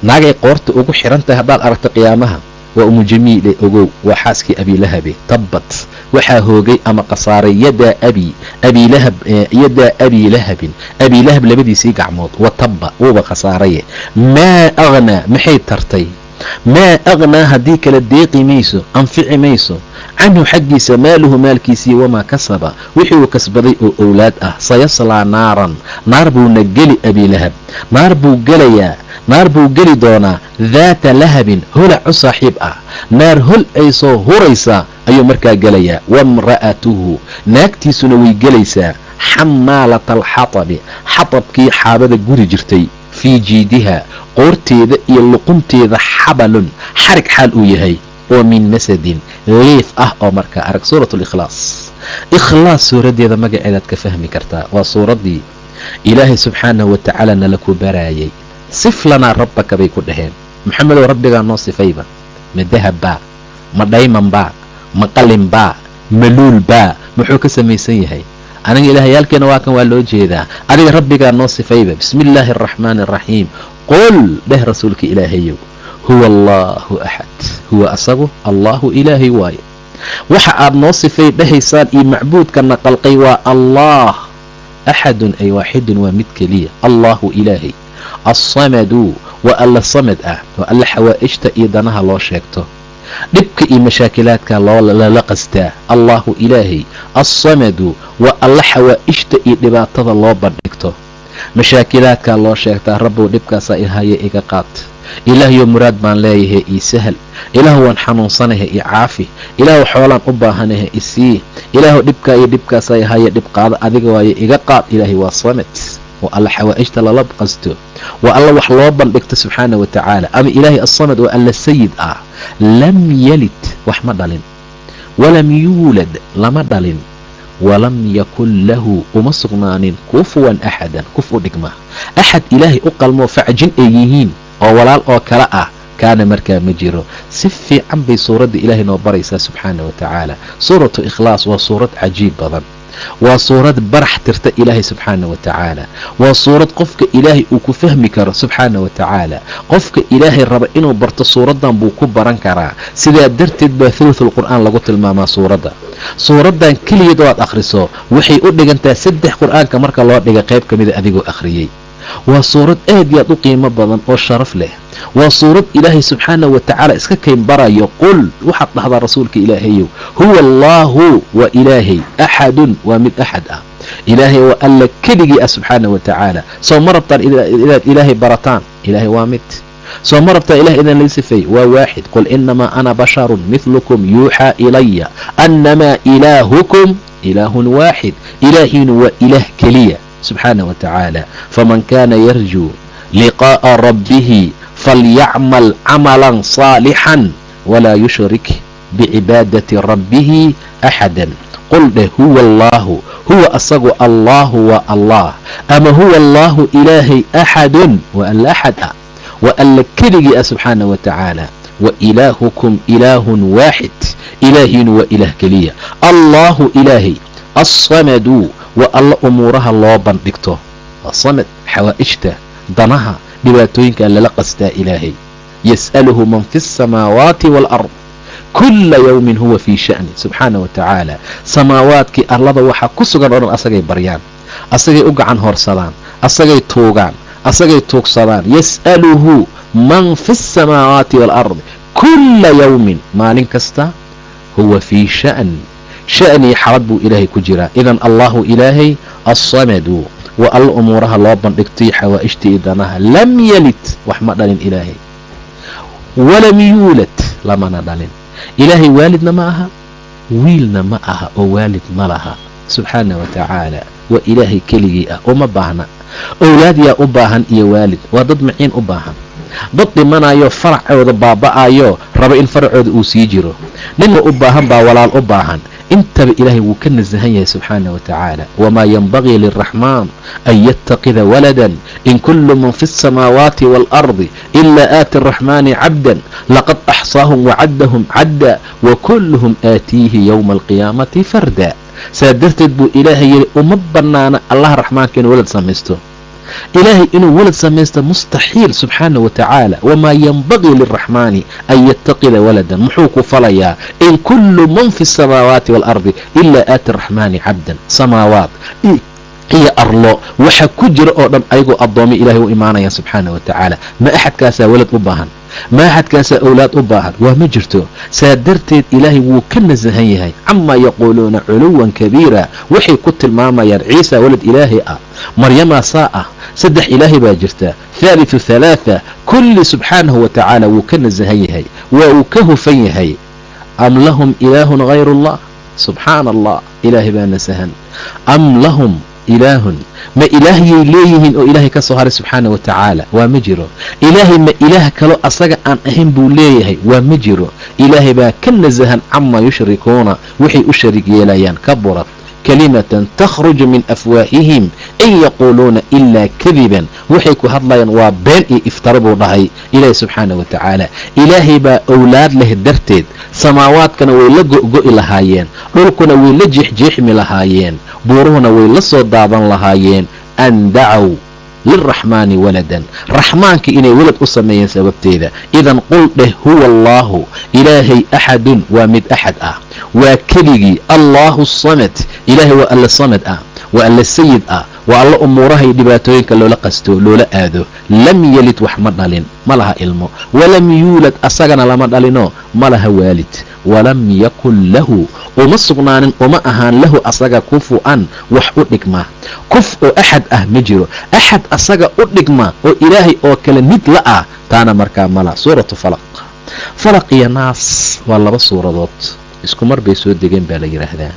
naagay qoorta ugu xiran tahay haddaad aragto qiyaamaha, waa Umu Jamiile, ogow, waa xaaskii Abilahabe." Tabbat, waxaa hoogay ama khasaaray, yadaa abi Abilahab, yadaa Abilahabin, Abilahab labadiisii gacmood. Wa tabba, wuuba khasaaraye. Maa aghnaa, maxay tartay? Maa aghnaa, haddii kala deeqi mayso, anfici mayso, canhu xaggiisa, maaluhu maalkiisii, wamaa kasaba, wixii uu kasbaday oo owlaad ah. Sayaslaa naaran, naar buuna geli. Abilahab naar buu gelayaa, naar buu geli doonaa, daata lahabin, holac u saaxiib ah, naar hol ay soo huraysa ayuu markaa gelayaa. Wamra'atuhu, naagtiisuna way gelaysaa, xamaalata alxatabi, xatabkii xaabada guri jirtay. Fii jiidiha, qoorteeda iyo luqunteeda, xabalun, xarig xaal uu yahay oo min masadin liif ah. Oo markaa arag suurat likhlaas. Ikhlaas suuraddeeda magaceedaad ka fahmi kartaa, waa suuraddii Ilaahay subxaanahu watacaala nala ku baraayay. "Sif lanaa rabbaka," bay ku dhaheen. "Maxamedow, rabbigaa noo sifayba. Ma dahabbaa? Ma dhaymanbaa? Ma qalinbaa? Ma luulbaa? Muxuu ka samaysan yahay? Aniga ilaahayaalkeena waa kan, waa loo jeedaa. Adiga rabbigaa noo sifayba." Bismi illaahi araxmaani araxiim. Qul, dheh rasuulka Ilaahayow, huwa allaahu axad. Huwa asagu, allaahu Ilaahay waaye. Waxa aad noo sifay dhahaysaan iyo macbuudkana qalqay waa Allaah. Axadun ay waaxidun, waa mid keliya. Allaahu Ilaahay, assamadu, waa Alla samad ah, waa Alla xawaa'ijta iyo danaha loo sheegto, dhibka iyo mashaakilaadka lala qastaa. Allaahu Ilaahay, assamadu, waa Alla xawaa'ijta iyo dhibaatada loo bandhigto, mashaakilaadkaa loo sheegtaa. "Rabbow, dhibkaasaa ihaya, iga qaad. Ilaahyo, muraad baan leeyahay, ii sahal. Ilaahu, waan xanuunsanahay, ii caafi. Ilaahu, xoolaan u baahanahay, isii. Ilaahu, dhibkaa iyo dhibkaasaa ihaya, dhib qaado adiga waaye, iga qaad." Ilaahay waa samad, waa Alla xawaa'ijta lala qasto, waa Alla wax loo bandhigto subxaana wa tacaala. Ama Ilaahay assamad waa Alla sayid ah. Lam yalid, wax ma dhalin, walam yuulad, lama dhalin, walam yakun lahu, uma sugnaanin, kufuwan axadan, kuf u dhigma, axad Ilaahay u qalmoo facjin ay yihiin. oo walaal oo kale ah kaana markaa ma jiro. Si fiican bay suuradda ilaahay noo baraysaa subxaana wa tacaala. Suuratu Ikhlaas waa suurad cajiib badan, waa suurad barax tirta Ilaahay subxaana wa tacaala, waa suurad qofka Ilaahay uu ku fahmi karo subxaana wa tacaala. Qofka Ilaahay raba inuu barto suuraddan buu ku baran karaa. Sidaa darteed baa thuluthul Qur'aan lagu tilmaamaa suuradda. Suuraddan keligeed oo aad akhriso waxay u dhigantaa 3 Qur'aanka marka loo dhiga qayb ka mida adigoo akhriyey. Waa suurad aad iyo aad u qiimo badan oo sharaf leh. Waa suurad Ilaahay subxaana wa tacaala iska kayn barayo. Qul, waxaad dhahdaa rasuulka Ilaahayow, huwa allaahu, waa Ilaahay, axadun, waa mid axad ah. Ilaahay waa Alla keligii ah subxaana wa tacaala. Soo ma rabtaan inaad Ilaahay barataan? Ilaahay waa mid. Soo ma rabtaan Ilahay inaan laga sifeey? Waa waaxid. Qul inamaa ana basharun mithlukum yuuxaa ilaya annamaa ilaahukum ilaahun waaxid. Ilaahiinu waa Ilaah keliya subxaana wa tacaala. Faman kaana yarjuu liqaa'a rabbihi falyacmal camalan saalixan walaa yushrik bicibaadati rabbihi axadan. Qul dheh, huwa allaahu, huwa asagu allaahu waa Allah, ama huwa allaahu Ilaahay, axadun, waa Alla axad ah, waa Alla keligii ah subxaana wa tacaala. Wa ilaahukum ilaahun waaxid, Ilaahiinu waa Ilaah keliya. Allaahu Ilaahay, assamadu, waa Alla umuuraha loo bandhigto, waa samad, xawaa'ijta, danaha, dhibaatooyinka lala qastaa Ilaahay. Yas'aluhu man fi asamaawaati waalard kula yawmin huwa fii sha'ni subxaana wa tacaala. Samaawaadkii arlada waxaa ku sugan oo dhan asagay baryaan, asagay u gacan hoorsadaan, asagay tuugaan, asagay tuugsadaan. Yas'aluhu man fi asamaawaati waalard kula yawmin, maalin kasta, huwa fii sha'n, sha'nii xalad buu Ilaahay ku jiraa. Idan Allahu Ilaahay assamadu waa Alla umuuraha loo bandhigtay, xawaa'ijta iyo danaha. Lam yalid, wax ma dhalin Ilaahay, walam yuulad, lamana dhalin. Ilaahay waalidna ma aha, wiilna ma aha, oo waalid ma laha subxaana wa tacaala. Waa Ilaahay keligii ah, uma baahna owlaad. Yaa u baahan iyo waalid? Waa dad maciin u baahan, dad dhimanayo, faracooda baaba'ayo, raba in faracooda uu sii jiro. Ninna u baahan baa walaal u baahan. Intaba Ilaahay wuu ka nasahan yahay subxaana wa tacaala. Wamaa yanbagii liraxmaan an yattaqida waladan in kullu man fi asamaawaati waalardi ilaa aati araxmaani cabdan laqad axsaahum wacaddahum cadda wa kulluhum aatiihi yowma alqiyaamati farda. Saa darteed buu Ilaahay yidhi, uma bannaana Allaha raxmaanka inuu walad samaysto. Ilaahay inuu walad samaysto mustaxiil subxaana wa tacaala. Wamaa yanbagii liraxmaani an yattaqida waladan, muxuu ku falayaa? In kullu man fi asamaawaati waalardi ilaa aati araxmaani cabdan. Samaawaat iyo arlo waxa ku jira oo dhan ayagoo addoomi Ilahay u imaanayaan subxaana wa tacaala. Ma axadkaasaa walad u baahan? Ma axadkaasaa owlaad u baahan? Waa ma jirto. Saa darteed Ilaahay wuu ka nasahan yahay camaa yaquuluuna culuwan kabiira. Waxay ku tilmaamayaan Ciisa walad Ilaahay ah, Maryamaa saa ah, 3 Ilaahay baa jirta, thaalithu thalaatha, kulli subxaanahu wa tacaala wuu ka nasahan yahay, waa uu ka hufan yahay. Am lahum ilaahun hayru allah? Subxaana Allah, Ilaahay baa nasahan. Am lahum ilaahun, ma ilaahyay leeyihiin oo Ilaahay ka soo haray subxaana wa tacaala? Waa ma jiro. Ilaahay ma ilaah kalo asaga aan ahayn buu leeyahay? Waa ma jiro. Ilaahay baa ka nasahan camaa yushrikuuna, waxay u shariig yeelayaan. Kaburat kalimatan takhruju min afwaahihim in yaquuluuna ilaa kadiban, waxay ku hadlayaan waa been iyo iftaro buu dhahay Ilaahay subxaana wa tacaala. Ilaahay baa owlaad leh darteed samaawaadkana way la go'go'i lahaayeen, dhulkuna way la jeexjeexmi lahaayeen, buuruhuna way la soo daadan lahaayeen. An dacow lilraxmaani waladan, raxmaanka inay walad u sameeyeen sababteeda. Idan qul dheh, huwa allaahu Ilaahay, axadun, waa mid axad ah, waa keligii. Allaahu samad, Ilaahay waa Alla samad ah, waa Alla sayid ah, waa Alla umuuraha iyo dhibaatooyinka loola qasto, loola aado. Lam yalid, wax ma dhalin, ma laha ilmo, walam yuulad, asagana lama dhalino, ma laha waalid, walam yakun lahu, uma sugnaanin, uma ahaan, lahu asaga kufu-an, wax u dhigma, kuf oo axad ah ma jiro. Axad asaga u dhigma oo Ilaahay oo kale mid la ah taana markaa mala. Suuratu Falaq, Falaq iyo Naas waa laba suuradood isku mar bay soo degeen baa la yidhaahdaa.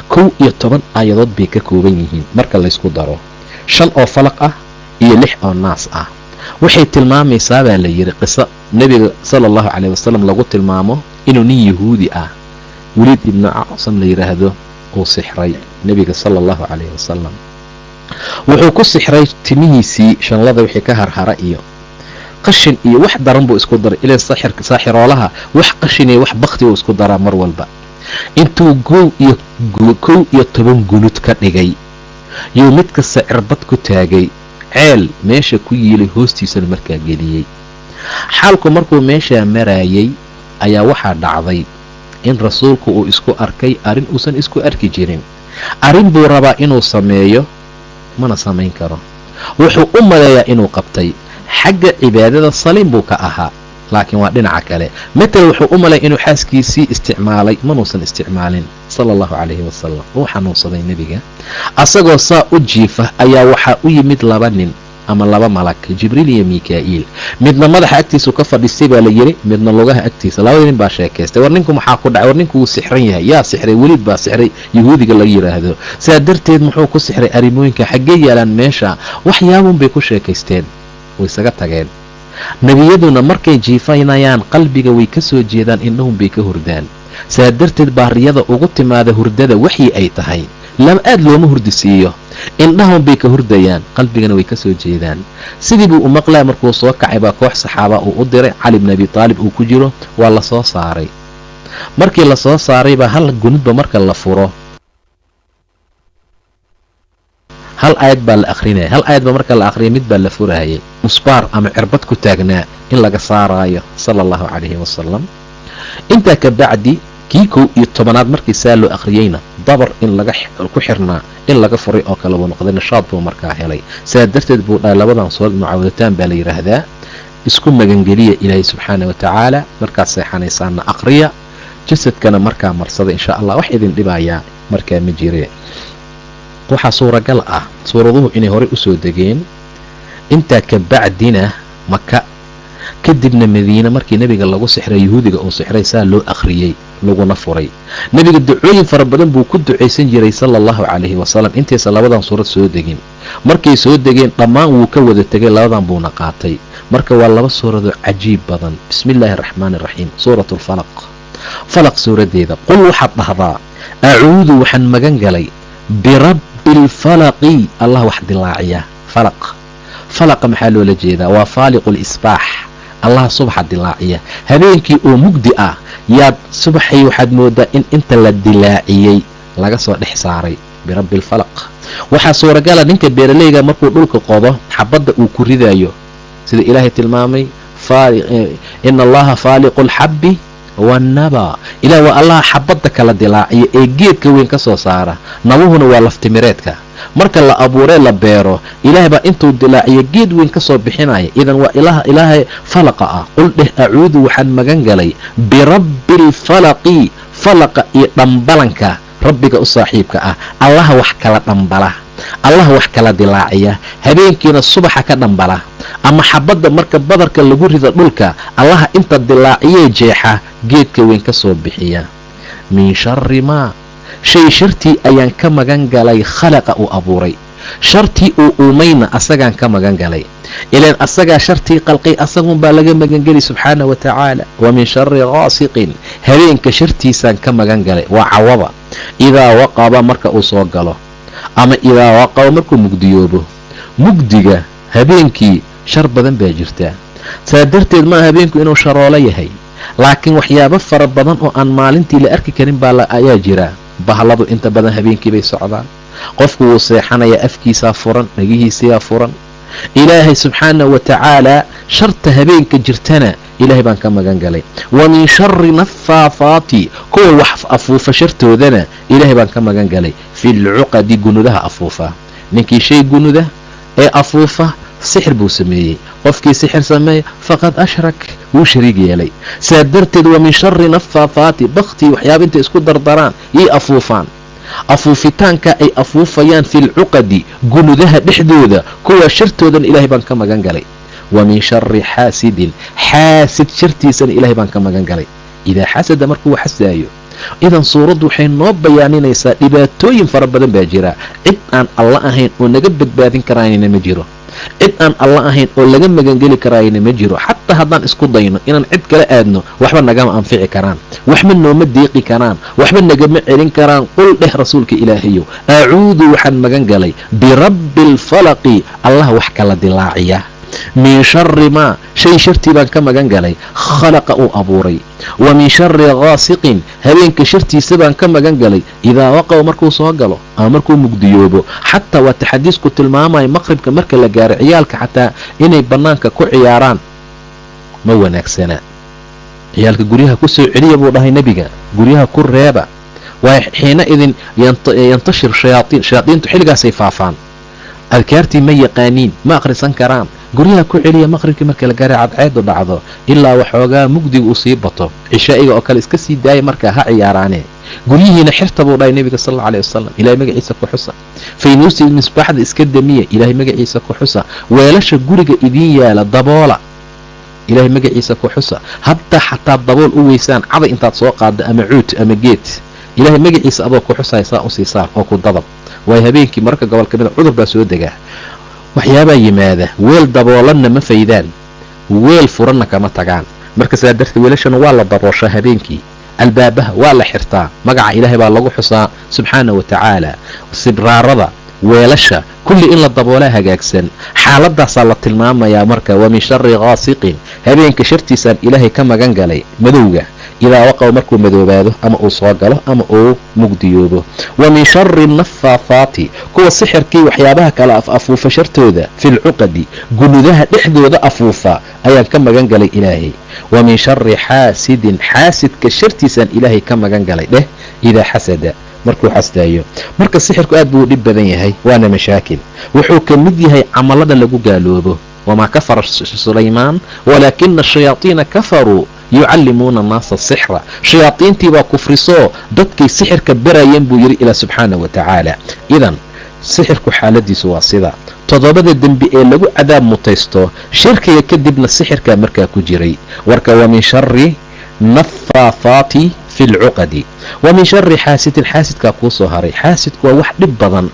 11 aayadood bay ka kooban yihiin marka laysku daro, 5 oo Falaq ah iyo 6 oo Naas ah. Waxay tilmaamaysaa baa la yidhi qiso Nebiga sala allahu caleyh wasalam lagu tilmaamo inuu nin Yahuudi ah, Weliid ibnu Acsam la yidhaahdo, uu sixray Nebiga sala allahu caleyhi wasalam. Wuxuu ku sixray timihiisii shanlada wixii ka harhara iyo Qashin iyo wax daran buu isku daray. Ilan saaxiroolaha wax qashin iyo wax bakti uu isku daraa mar walba. Intuu 11 gunud ka dhigay yuu mid kasta cirbad ku taagay, ceel meesha ku yiilay hoostiisana markaa geliyey. Xaalku markuu meeshaa maraayay ayaa waxaa dhacday in rasuulku uu isku arkay arrin uusan isku arki jirin. Arrin buu rabaa inuu sameeyo, mana samayn karo. Wuxuu u maleeyaa inuu qabtay. Xagga cibaadada saliim buu ka ahaa, laakiin waa dhinaca kale. Matal wuxuu u maleeya inuu xaaskiisii isticmaalay, manuusan isticmaalin sala allahu calayhi wasalam. Uu xanuunsaday nebiga. Asagoo saa u jiifa ayaa waxaa u yimid 2 nin ama 2 malag, Jibriil iyo Mikaa'iil. Midna madaxa agtiisu ka fadhiistay baa la yiri, midna lugaha agtiisa. Labada nin baa sheekaystay. War ninku maxaa ku dhacay? War ninku wuu sixran yahay. Yaa sixray? Weliid baa sixray, yahuudiga laga yiraahdo. Saa darteed muxuu ku sixray? Arrimooyinka xaggee yaalaan meesha? Waxyaabun bay ku sheekaysteen, way isaga tageen. Nebiyaduna markay jiifanayaan qalbiga way ka soo jeedaan, indhahun bay ka hurdaan. Saa darteed baariyada ugu timaada hurdada waxyi ay tahay, lama aad looma hurdisiiyo, indhahun bay ka hurdayaan, qalbigana way ka soo jeedaan. Sidii buu u maqlaya. Markuu soo kacay baa koox saxaaba uu u diray, Cali ibn Abi Taalib uu ku jiro, waa la soo saaray. Markii la soo saaray baa hal gunudba marka la furo, hal aayad baa la akhrinaya. Hal aayad baa marka la akhriyay mid baa la furayay, musbaar ama cirbad ku taagnaa in laga saaraayo sala allahu calayhi wasalam. Intaa ka bacdi kii 11aad markii saa loo akhriyeyna, dabar in laga ku xirnaa in laga furay oo kale buu noqday. Nashaad buu markaa helay. Saa darteed buu dhahay labadan suurad mucaawadataan baa la yidhaahdaa. Isku magangeliya Ilaahay subxaana wa tacaala. Markaad seexanaysaanna aqriya, jasadkana markaa marsada insha allah, wax idin dhibayaa markaa ma jire. Waxaa suuragal ah suuraduhu inay horey usoo degeen, intaa ka bacdina Maka, kadibna Madiine markii nebiga lagu sixray, yahuudiga uu sixray, saa loo akhriyey laguna furay. Nebiga ducooyin fara badan buu ku ducaysan jiray sala allahu calayhi wasalam intaysan labadan suurad soo degin. Markay soo degeen dhammaan wuu ka wada tegay, labadan buuna qaatay. Marka waa 2 suuradoo cajiib badan. Bismi illaahi araxmaani araxiim. Suuratu alfalaq, falaq suuradeeda. Qul waxaad dhahdaa, acuudu waxaan magan galay birabbi alfalaqi, allah wax dilaaciya. Falaq, falaqa maxaa loola jeedaa? Waa faaliqu lisbaax, allah subaxa dilaaciya. Habeenkii oo mugdi ah yaad subaxay waxaad moodaa in inta la dilaaciyey laga soo dhex saaray. Birabbi alfalaq. Waxaa suuragala ninka beeralayga markuu dhulka qodo xabadda uu ku ridayo, sida Ilaahay tilmaamay, ina allaha faaliqu alxabbi wannaba. Ilaah waa allaha xabadda kala dilaaciya ee geedka weyn ka soo saara. Nabuhuna waa laftimireedka. Marka la abuuree la beero, Ilaahay baa intuu dilaaciyo geed weyn ka soo bixinaya. Idan waa Ilaahay falaqa ah. Qul dheh, acuudu waxaan magan galay birabbi alfalaqi, falaqa iyo dhambalanka rabbiga u saaxiibka ah, allaha wax kala dhambala, allaha wax kala dilaaciya, habeenkiina subaxa ka dhambala, ama xabadda marka badarka lagu rido dhulka, allaha inta dilaaciyee jeexa geedka weyn ka soo bixiya. Min sharri maa, shay shartii ayaan ka magan galay khalaqa uu abuuray. Shartii uu uumayna asagaan ka magan galay. Ilaan asagaa shartii qalqay, asagunbaa laga magangeli subxaana wa tacaala. Wa min sharri ghaasiqin, habeenka shartiisaan ka magan galay. Waa cawada, idaa waqaba marka uu soo galo, ama idaa waqaba markuu mugdiyoobo. Mugdiga habeenkii shar badan baa jirtaa. Saa darteed maa habeenku inuu sharoolo yahay, laakiin waxyaabo fara badan oo aan maalintii la arki karin baa ayaa jira. Bahladu inta badan habeenkii bay socdaan. Qofku wuu seexanayaa, afkiisaa furan, dhagihiisiyaa furan. Ilaahay subxaana wa tacaala sharta habeenka jirtana Ilaahay baan ka magan galay. Wa min sharri naffaafaati, kuwa wax afuufa shartoodana Ilaahay baan ka magan galay. Fi lcuqadi, gunudaha afuufa. Ninkii shay gunuda ee afuufa sixir buu sameeyey. Qofkii sixir sameeya faqad ashrak, wuu shariig yeelay. Saa darteed wa min sharri naffaafaati, baktii waxyaaba intay isku dardaraan yay afuufaan. Afuufitaanka ay afuufayaan fi lcuqadi, gunudaha dhexdooda, kuwa shartoodana Ilaahay baan ka magan galay. Wa min sharri xaasidin, xaasid shartiisana Ilaahay baan ka magan galay. Idaa xasada, markuu xasdaayo. Idan suuraddu waxay noo bayaaninaysaa dhibaatooyin fara badan baa jira. Cid aan alla ahayn oo naga badbaadin karaanina ma jiro. Cid aan alla ahayn oo laga magangeli karaayna ma jiro. Xataa haddaan isku dayno inaan cid kala aadno, waxba nagama anfici karaan, waxba nooma deeqi karaan, waxba nagama celin karaan. Qul dheh rasuulka Ilaahayow, acuudu waxaan magan galay birabbi alfalaqi, allah wax kala dilaaciya. Min shari maa shay shartii baan ka magan galay khalaqa uu abuuray. Wa min shari ghaasiqin, habeenka shartiisa baan ka magan galay, idaa waqaw, markuu soo galo ama markuu mugdiyoobo. Xataa waa taxadiisku tilmaamaya maqribka marka la gaaro ciyaalka xataa inay bannaanka ku ciyaaraan ma wanaagsana. Ciyaalka guryaha ku soo celiya buu dhahay nebiga, guryaha ku reeba. Waa xiina idin yantashir shayaatiin, shayaadiintu xilligaasay faafaan, adkaartii ma yaqaaniin, ma akhrisan karaan. Guryaha ku celiya maqribkii marka la gaaray, cadceedu dhacdo ilaa waxoogaa mugdiga uu sii bato, cishaa'iga oo kale iska sii daaya, markaa ha ciyaaraane. Guryihiina xirta buu dhahay nebiga sal alla alay wasalam. Ilahay magaciisa ku xusa. Faynuusti misbaaxda iska damiya, ilaahay magaciisa ku xusa. Weelasha guriga idiin yaala daboola, ilaahay magaciisa ku xusa. Haddaa xataa dabool u weysaan, caday intaad soo qaadda ama cuud ama geed, ilaahay magaciisa adoo ku xusaya saa usii saar oo ku dadab. Waayo habeenkii mararka gobol ka mida cudur baa soo degaa, waxyaabaa yimaada. Weel daboolanna ma faydaan, weel furanna kama tagaan. Marka sidaa darteed weelashana waa la dabooshaa habeenkii, albaabaha waa la xirtaa, magaca ilaahay baa lagu xusaa subxaana wa tacaala. Sibraarada, weelasha, kulli in la daboolaa hagaagsan. Xaaladaasaa la tilmaamayaa. Marka wa min shari ghaasiqin, habeenka shartiisaan ilaahay ka magan galay, madowga, idaa waqaw, markuu madoobaado ama uu soo galo ama uu mugdiyoobo. Wa min shari nafaafaati, kuwa sixirkii waxyaabaha kala af afuufa shartooda, filcuqadi, gunudaha dhexdooda afuufa ayaan ka magan galay ilaahay. Wa min shari xaasidin, xaasidka shartiisaan ilaahay ka magan galay dheh, idaa xasada, markuu xasdaayo. Marka sixirku aad buu u dhib badan yahay, waana mashaakil. Wuxuu ka mid yahay camalada lagu gaaloobo. Wamaa kafara Sulaymaan walaakina ashayaatiina kafaruu yucallimuuna annaasa sixra. Shayaadiintii baa kufrisoo dadkay sixirka barayeen buu yidhi ilaa subxaana wa tacaala. Idan sixirku xaaladiisu waa sida toddobada dembi ee lagu cadaab mutaysto shirkiga kadibna sixirkaa markaa ku jiray. Warka wa min shari nafaafaati fi lcuqadi wa min shari xaasidin, xaasidkaa kuu soo haray. Xaasidku waa wax dhib badan.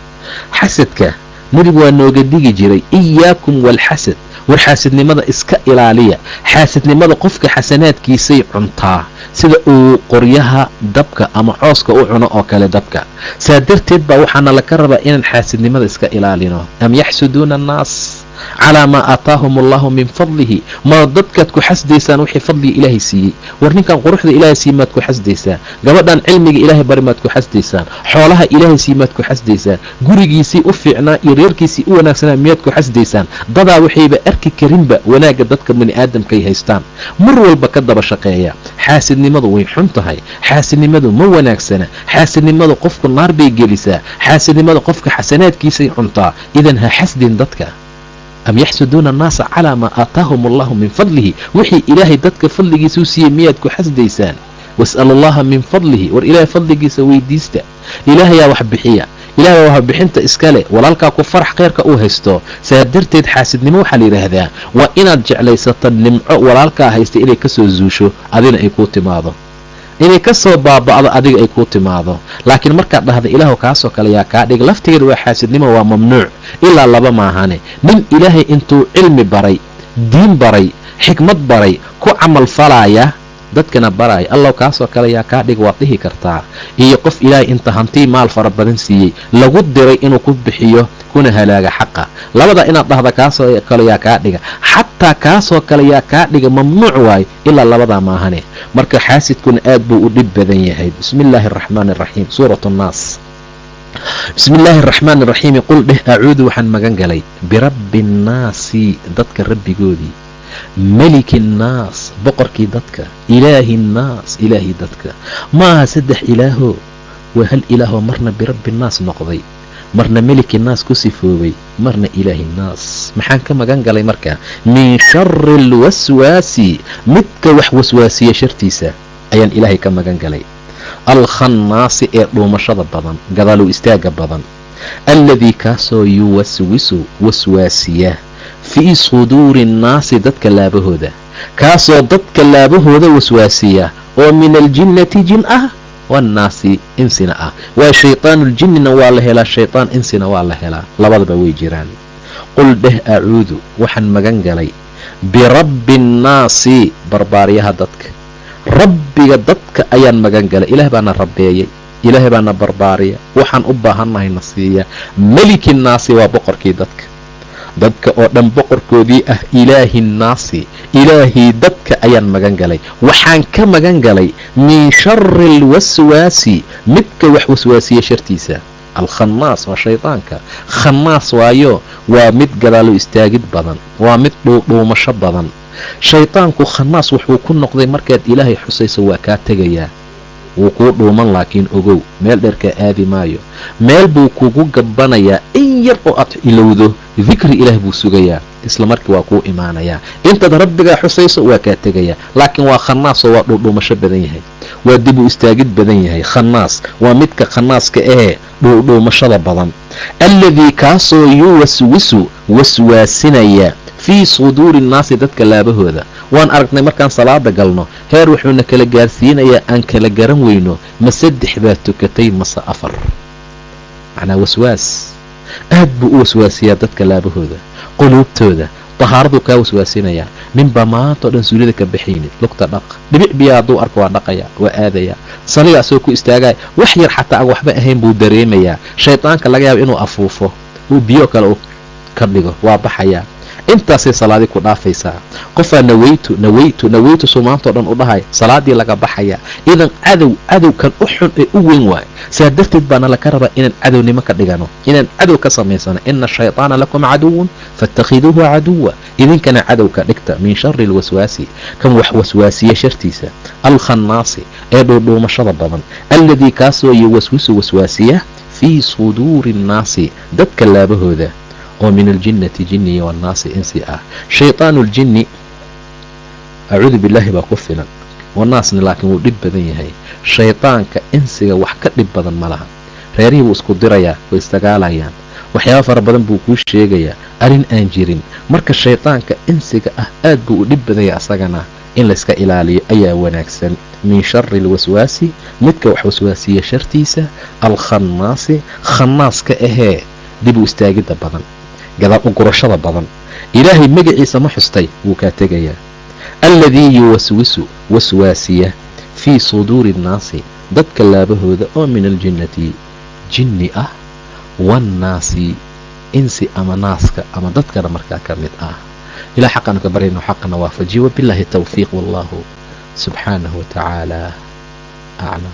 Xasadka nebigu waa nooga digi jiray, iyaakum waalxasad, war xaasidnimada iska ilaaliya. Xaasidnimada qofka xasanaadkiisay cuntaa sida uu qoryaha dabka ama cooska u cuno oo kale dabka. Saa darteed baa waxaana laka rabaa inaan xaasidnimada iska ilaalino. Am yaxsuduuna annaas calaa maa aataahum allahu min fadlihi, ma dadkaad ku xasdaysaan wixii fadliga ilaahay siiyey? War ninkan quruxda ilaahay siiye maad ku xasdaysaa? Gabadhan cilmiga ilaahay bari maad ku xasdaysaan? Xoolaha ilaahay siiye maad ku xasdaysaan? Gurigiisii u fiicnaa iyo reerkiisii u wanaagsanaa miyaad ku xasdaysaan? Dadaa waxayba arki karinba wanaagga dadka bani aadamkay haystaan, mar walba ka daba shaqeeya. Xaasidnimadu way xun tahay, xaasidnimadu ma wanaagsana. Xaasidnimadu qofku naar bay gelisaa, xaasidnimada qofka xasanaadkiisay cuntaa. Idan ha xasdin dadka. Am yaxsuduuna annaasa calaa maa aataahum allahu min fadlihi, wixii ilaahay dadka fadligiisuu siiyey miyaad ku xasdaysaan? Was'al allaha min fadlihi, war ilaahay fadligiisa weydiista. Ilaahayaa wax bixiya, ilahay waa wax bixinta iskale. Walaalkaa ku farax kheyrka uu haysto. Saa darteed xaasidnimo waxaa la yidhaahdaa waa inaad jeclaysato nimco walaalkaa haysta inay kasoo zuusho, adina ay kuu timaado, inay ka soo baaba'do, adiga ay kuu timaado. Laakiin markaad dhahda ilaahu kaasoo kale yaa kaa dhig, laftigeeda waa xaasidnimo, waa mamnuuc. Ilaa laba maahane, nin ilaahay intuu cilmi baray, diin baray, xikmad baray, ku camal falaaya, dadkana baraaya, allow kaasoo kale yaa kaa dhig waad dhihi kartaa. Iyo qof ilaahay inta hantii maal fara badan siiyey lagu diray inuu ku bixiyo kuna halaaga xaqa, labada inaad dhahda kaasoo kale yaa kaa dhiga, xataa kaasoo kale yaa kaa dhiga, mamnuuc waayo ilaa labadaa maahane. Marka xaasidkuna aad buu u dhib badan yahay. Bismi illaahi araxmaani araxiim, suurat annaas. Bismi illaahi araxmaani araxiimi. Qul dheh, acuudu, waxaan magan galay, birabbi annaasi, dadka rabbigoodii, meliki annaas, boqorkii dadka, ilaahi annaas, ilaahii dadka. Maaha saddex ilaaho, waa hal ilaahoo marna birabbi nnaas noqday, marna meliki naas ku sifoobay, marna ilaahi nnaas. Maxaan ka magan galay marka? Min shari alwaswaasi, midka wax waswaasiya shartiisa ayaan ilaahay ka magan galay, alkhannaasi, ee dhuumashada badan, gadaalow istaaga badan, alladii, kaasoo, yuwaswisu, waswaasiya, fii suduuri annaasi, dadka laabahooda, kaasoo dadka laabahooda waswaasiya, oo min aljinnati, jin ah, waannaasi, insina ah. Waa shaytaanuljinnina waa la helaa, shaytaan insina waa la helaa, labadaba way jiraan. Qul dheh, acuudu, waxaan magan galay, birabbi annaasi, barbaaryaha dadka, rabbiga dadka ayaan magan galay. Ilaah baana rabbeeyey, ilaahay baana barbaariya, waxaan u baahannahay na siiya. Meliki nnaasi waa boqorkii dadka. Dadka oo dhan boqorkoodii ah, ilaahi nnaasi, ilaahii dadka ayaan magan galay. Waxaan ka magan galay min shari alwaswaasi, midka wax waswaasiya shartiisa. Alkhannaas waa shaydaanka. Khannaas waayo waa mid gadaalo istaagid badan, waa mid dhuudhuumasho badan. Shaydaanku khannaas wuxuu ku noqday markaad Ilaahay xusayso waa kaa tegayaa, wuu kuu dhuuman, laakiin ogow meel dheerkaa aadi maayo, meel buu kugu gabbanayaa. In yar oo aad ilowdo dikri Ilaah buu sugayaa, isla markii waa kuu imaanayaa. Intaad Rabbigaa xusayso waa kaa tegayaa, laakiin waa khannaasoo waa dhuudhuumasho badan yahay, waa dib u istaagid badan yahay. Khannaas waa midka khannaaska ahee dhuudhuumashada badan. Alladii kaasoo yuwaswisu waswaasinaya fii suduuri nnaasi, dadka laabahooda. Waan aragnay markaan salaada galno, heer wuxuuna kala gaarsiinayaa aan kala garan weyno ma saddex baa tukatay mase afar. Macnaa waswaas aad buu u waswaasiyaa dadka laabahooda, quluubtooda, tahaaraduu kaa waswaasinayaa. Ninbaa maanta o dhan suulida ka baxaynin, lugta dhaq, dhibic biyaa hadduu arko waa dhaqaya, waa aadaya, saliga asagoo ku istaagaya, wax yar xataa aan waxba ahayn buu dareemayaa. Shaydaanka laga yaaba inuu afuufo, uu biyo kale u ka dhigo, waa baxayaa. Intaasay salaadii ku dhaafaysaa. Qofaa naweytu naweytu naweytu suu maantao dhan u dhahay, salaadii laga baxaya. Idan cadow, cadowkan u xun ee u weyn waayo. Saa darteed baana laka rabaa inaan cadownimo ka dhigano, inaan cadow ka samaysano. Ina ashayطaana lakum caduwun faاtakhiduuhu caduwa, idinkana cadow ka dhigta. Min shari alwaswaasi, kan wax waswaasiya shartiisa, alkhannaasi ee dhuudhuumashada badan, alladii kaasoo yuwaswisu waswaasiya fii suduuri اnnaasi, dadka laabahooda, oo min aljinnati jinniya wannaasi insi ah. Shayطaanu اljinni acuudu billaahi baa ku filan, wanaasna laakiin wuu dhib badan yahay. Shaydaanka insiga wax ka dhib badan ma laha. Reerihii buu isku dirayaa, way isdagaalayaan, waxyaaba fara badan buu kuu sheegayaa, arrin aan jirin. Marka shaydaanka insiga ah aad buu u dhib badan yahay, asagana in layska ilaaliyo ayaa wanaagsan. Min shari alwaswaasi, midka wax waswaasiya shartiisa, alkhannaasi, khannaaska ahee dib u istaagidda badan, gadaal u gurashada badan. Ilaahay magaciisa ma xustay, wuu kaa tegayaa. Alladii yuwaswisu waswaasiya fii suduuri nnaasi, dadka laabahooda, oo min aljinnati jinni ah, waannaasi insi ama naaska ama dadkana markaa ka mid ah. Ilah xaqaanu ka baryayno, xaqana waafajiyo. Wabilaahi towfiiq, wallahu subxaanahu wa tacaala aclam.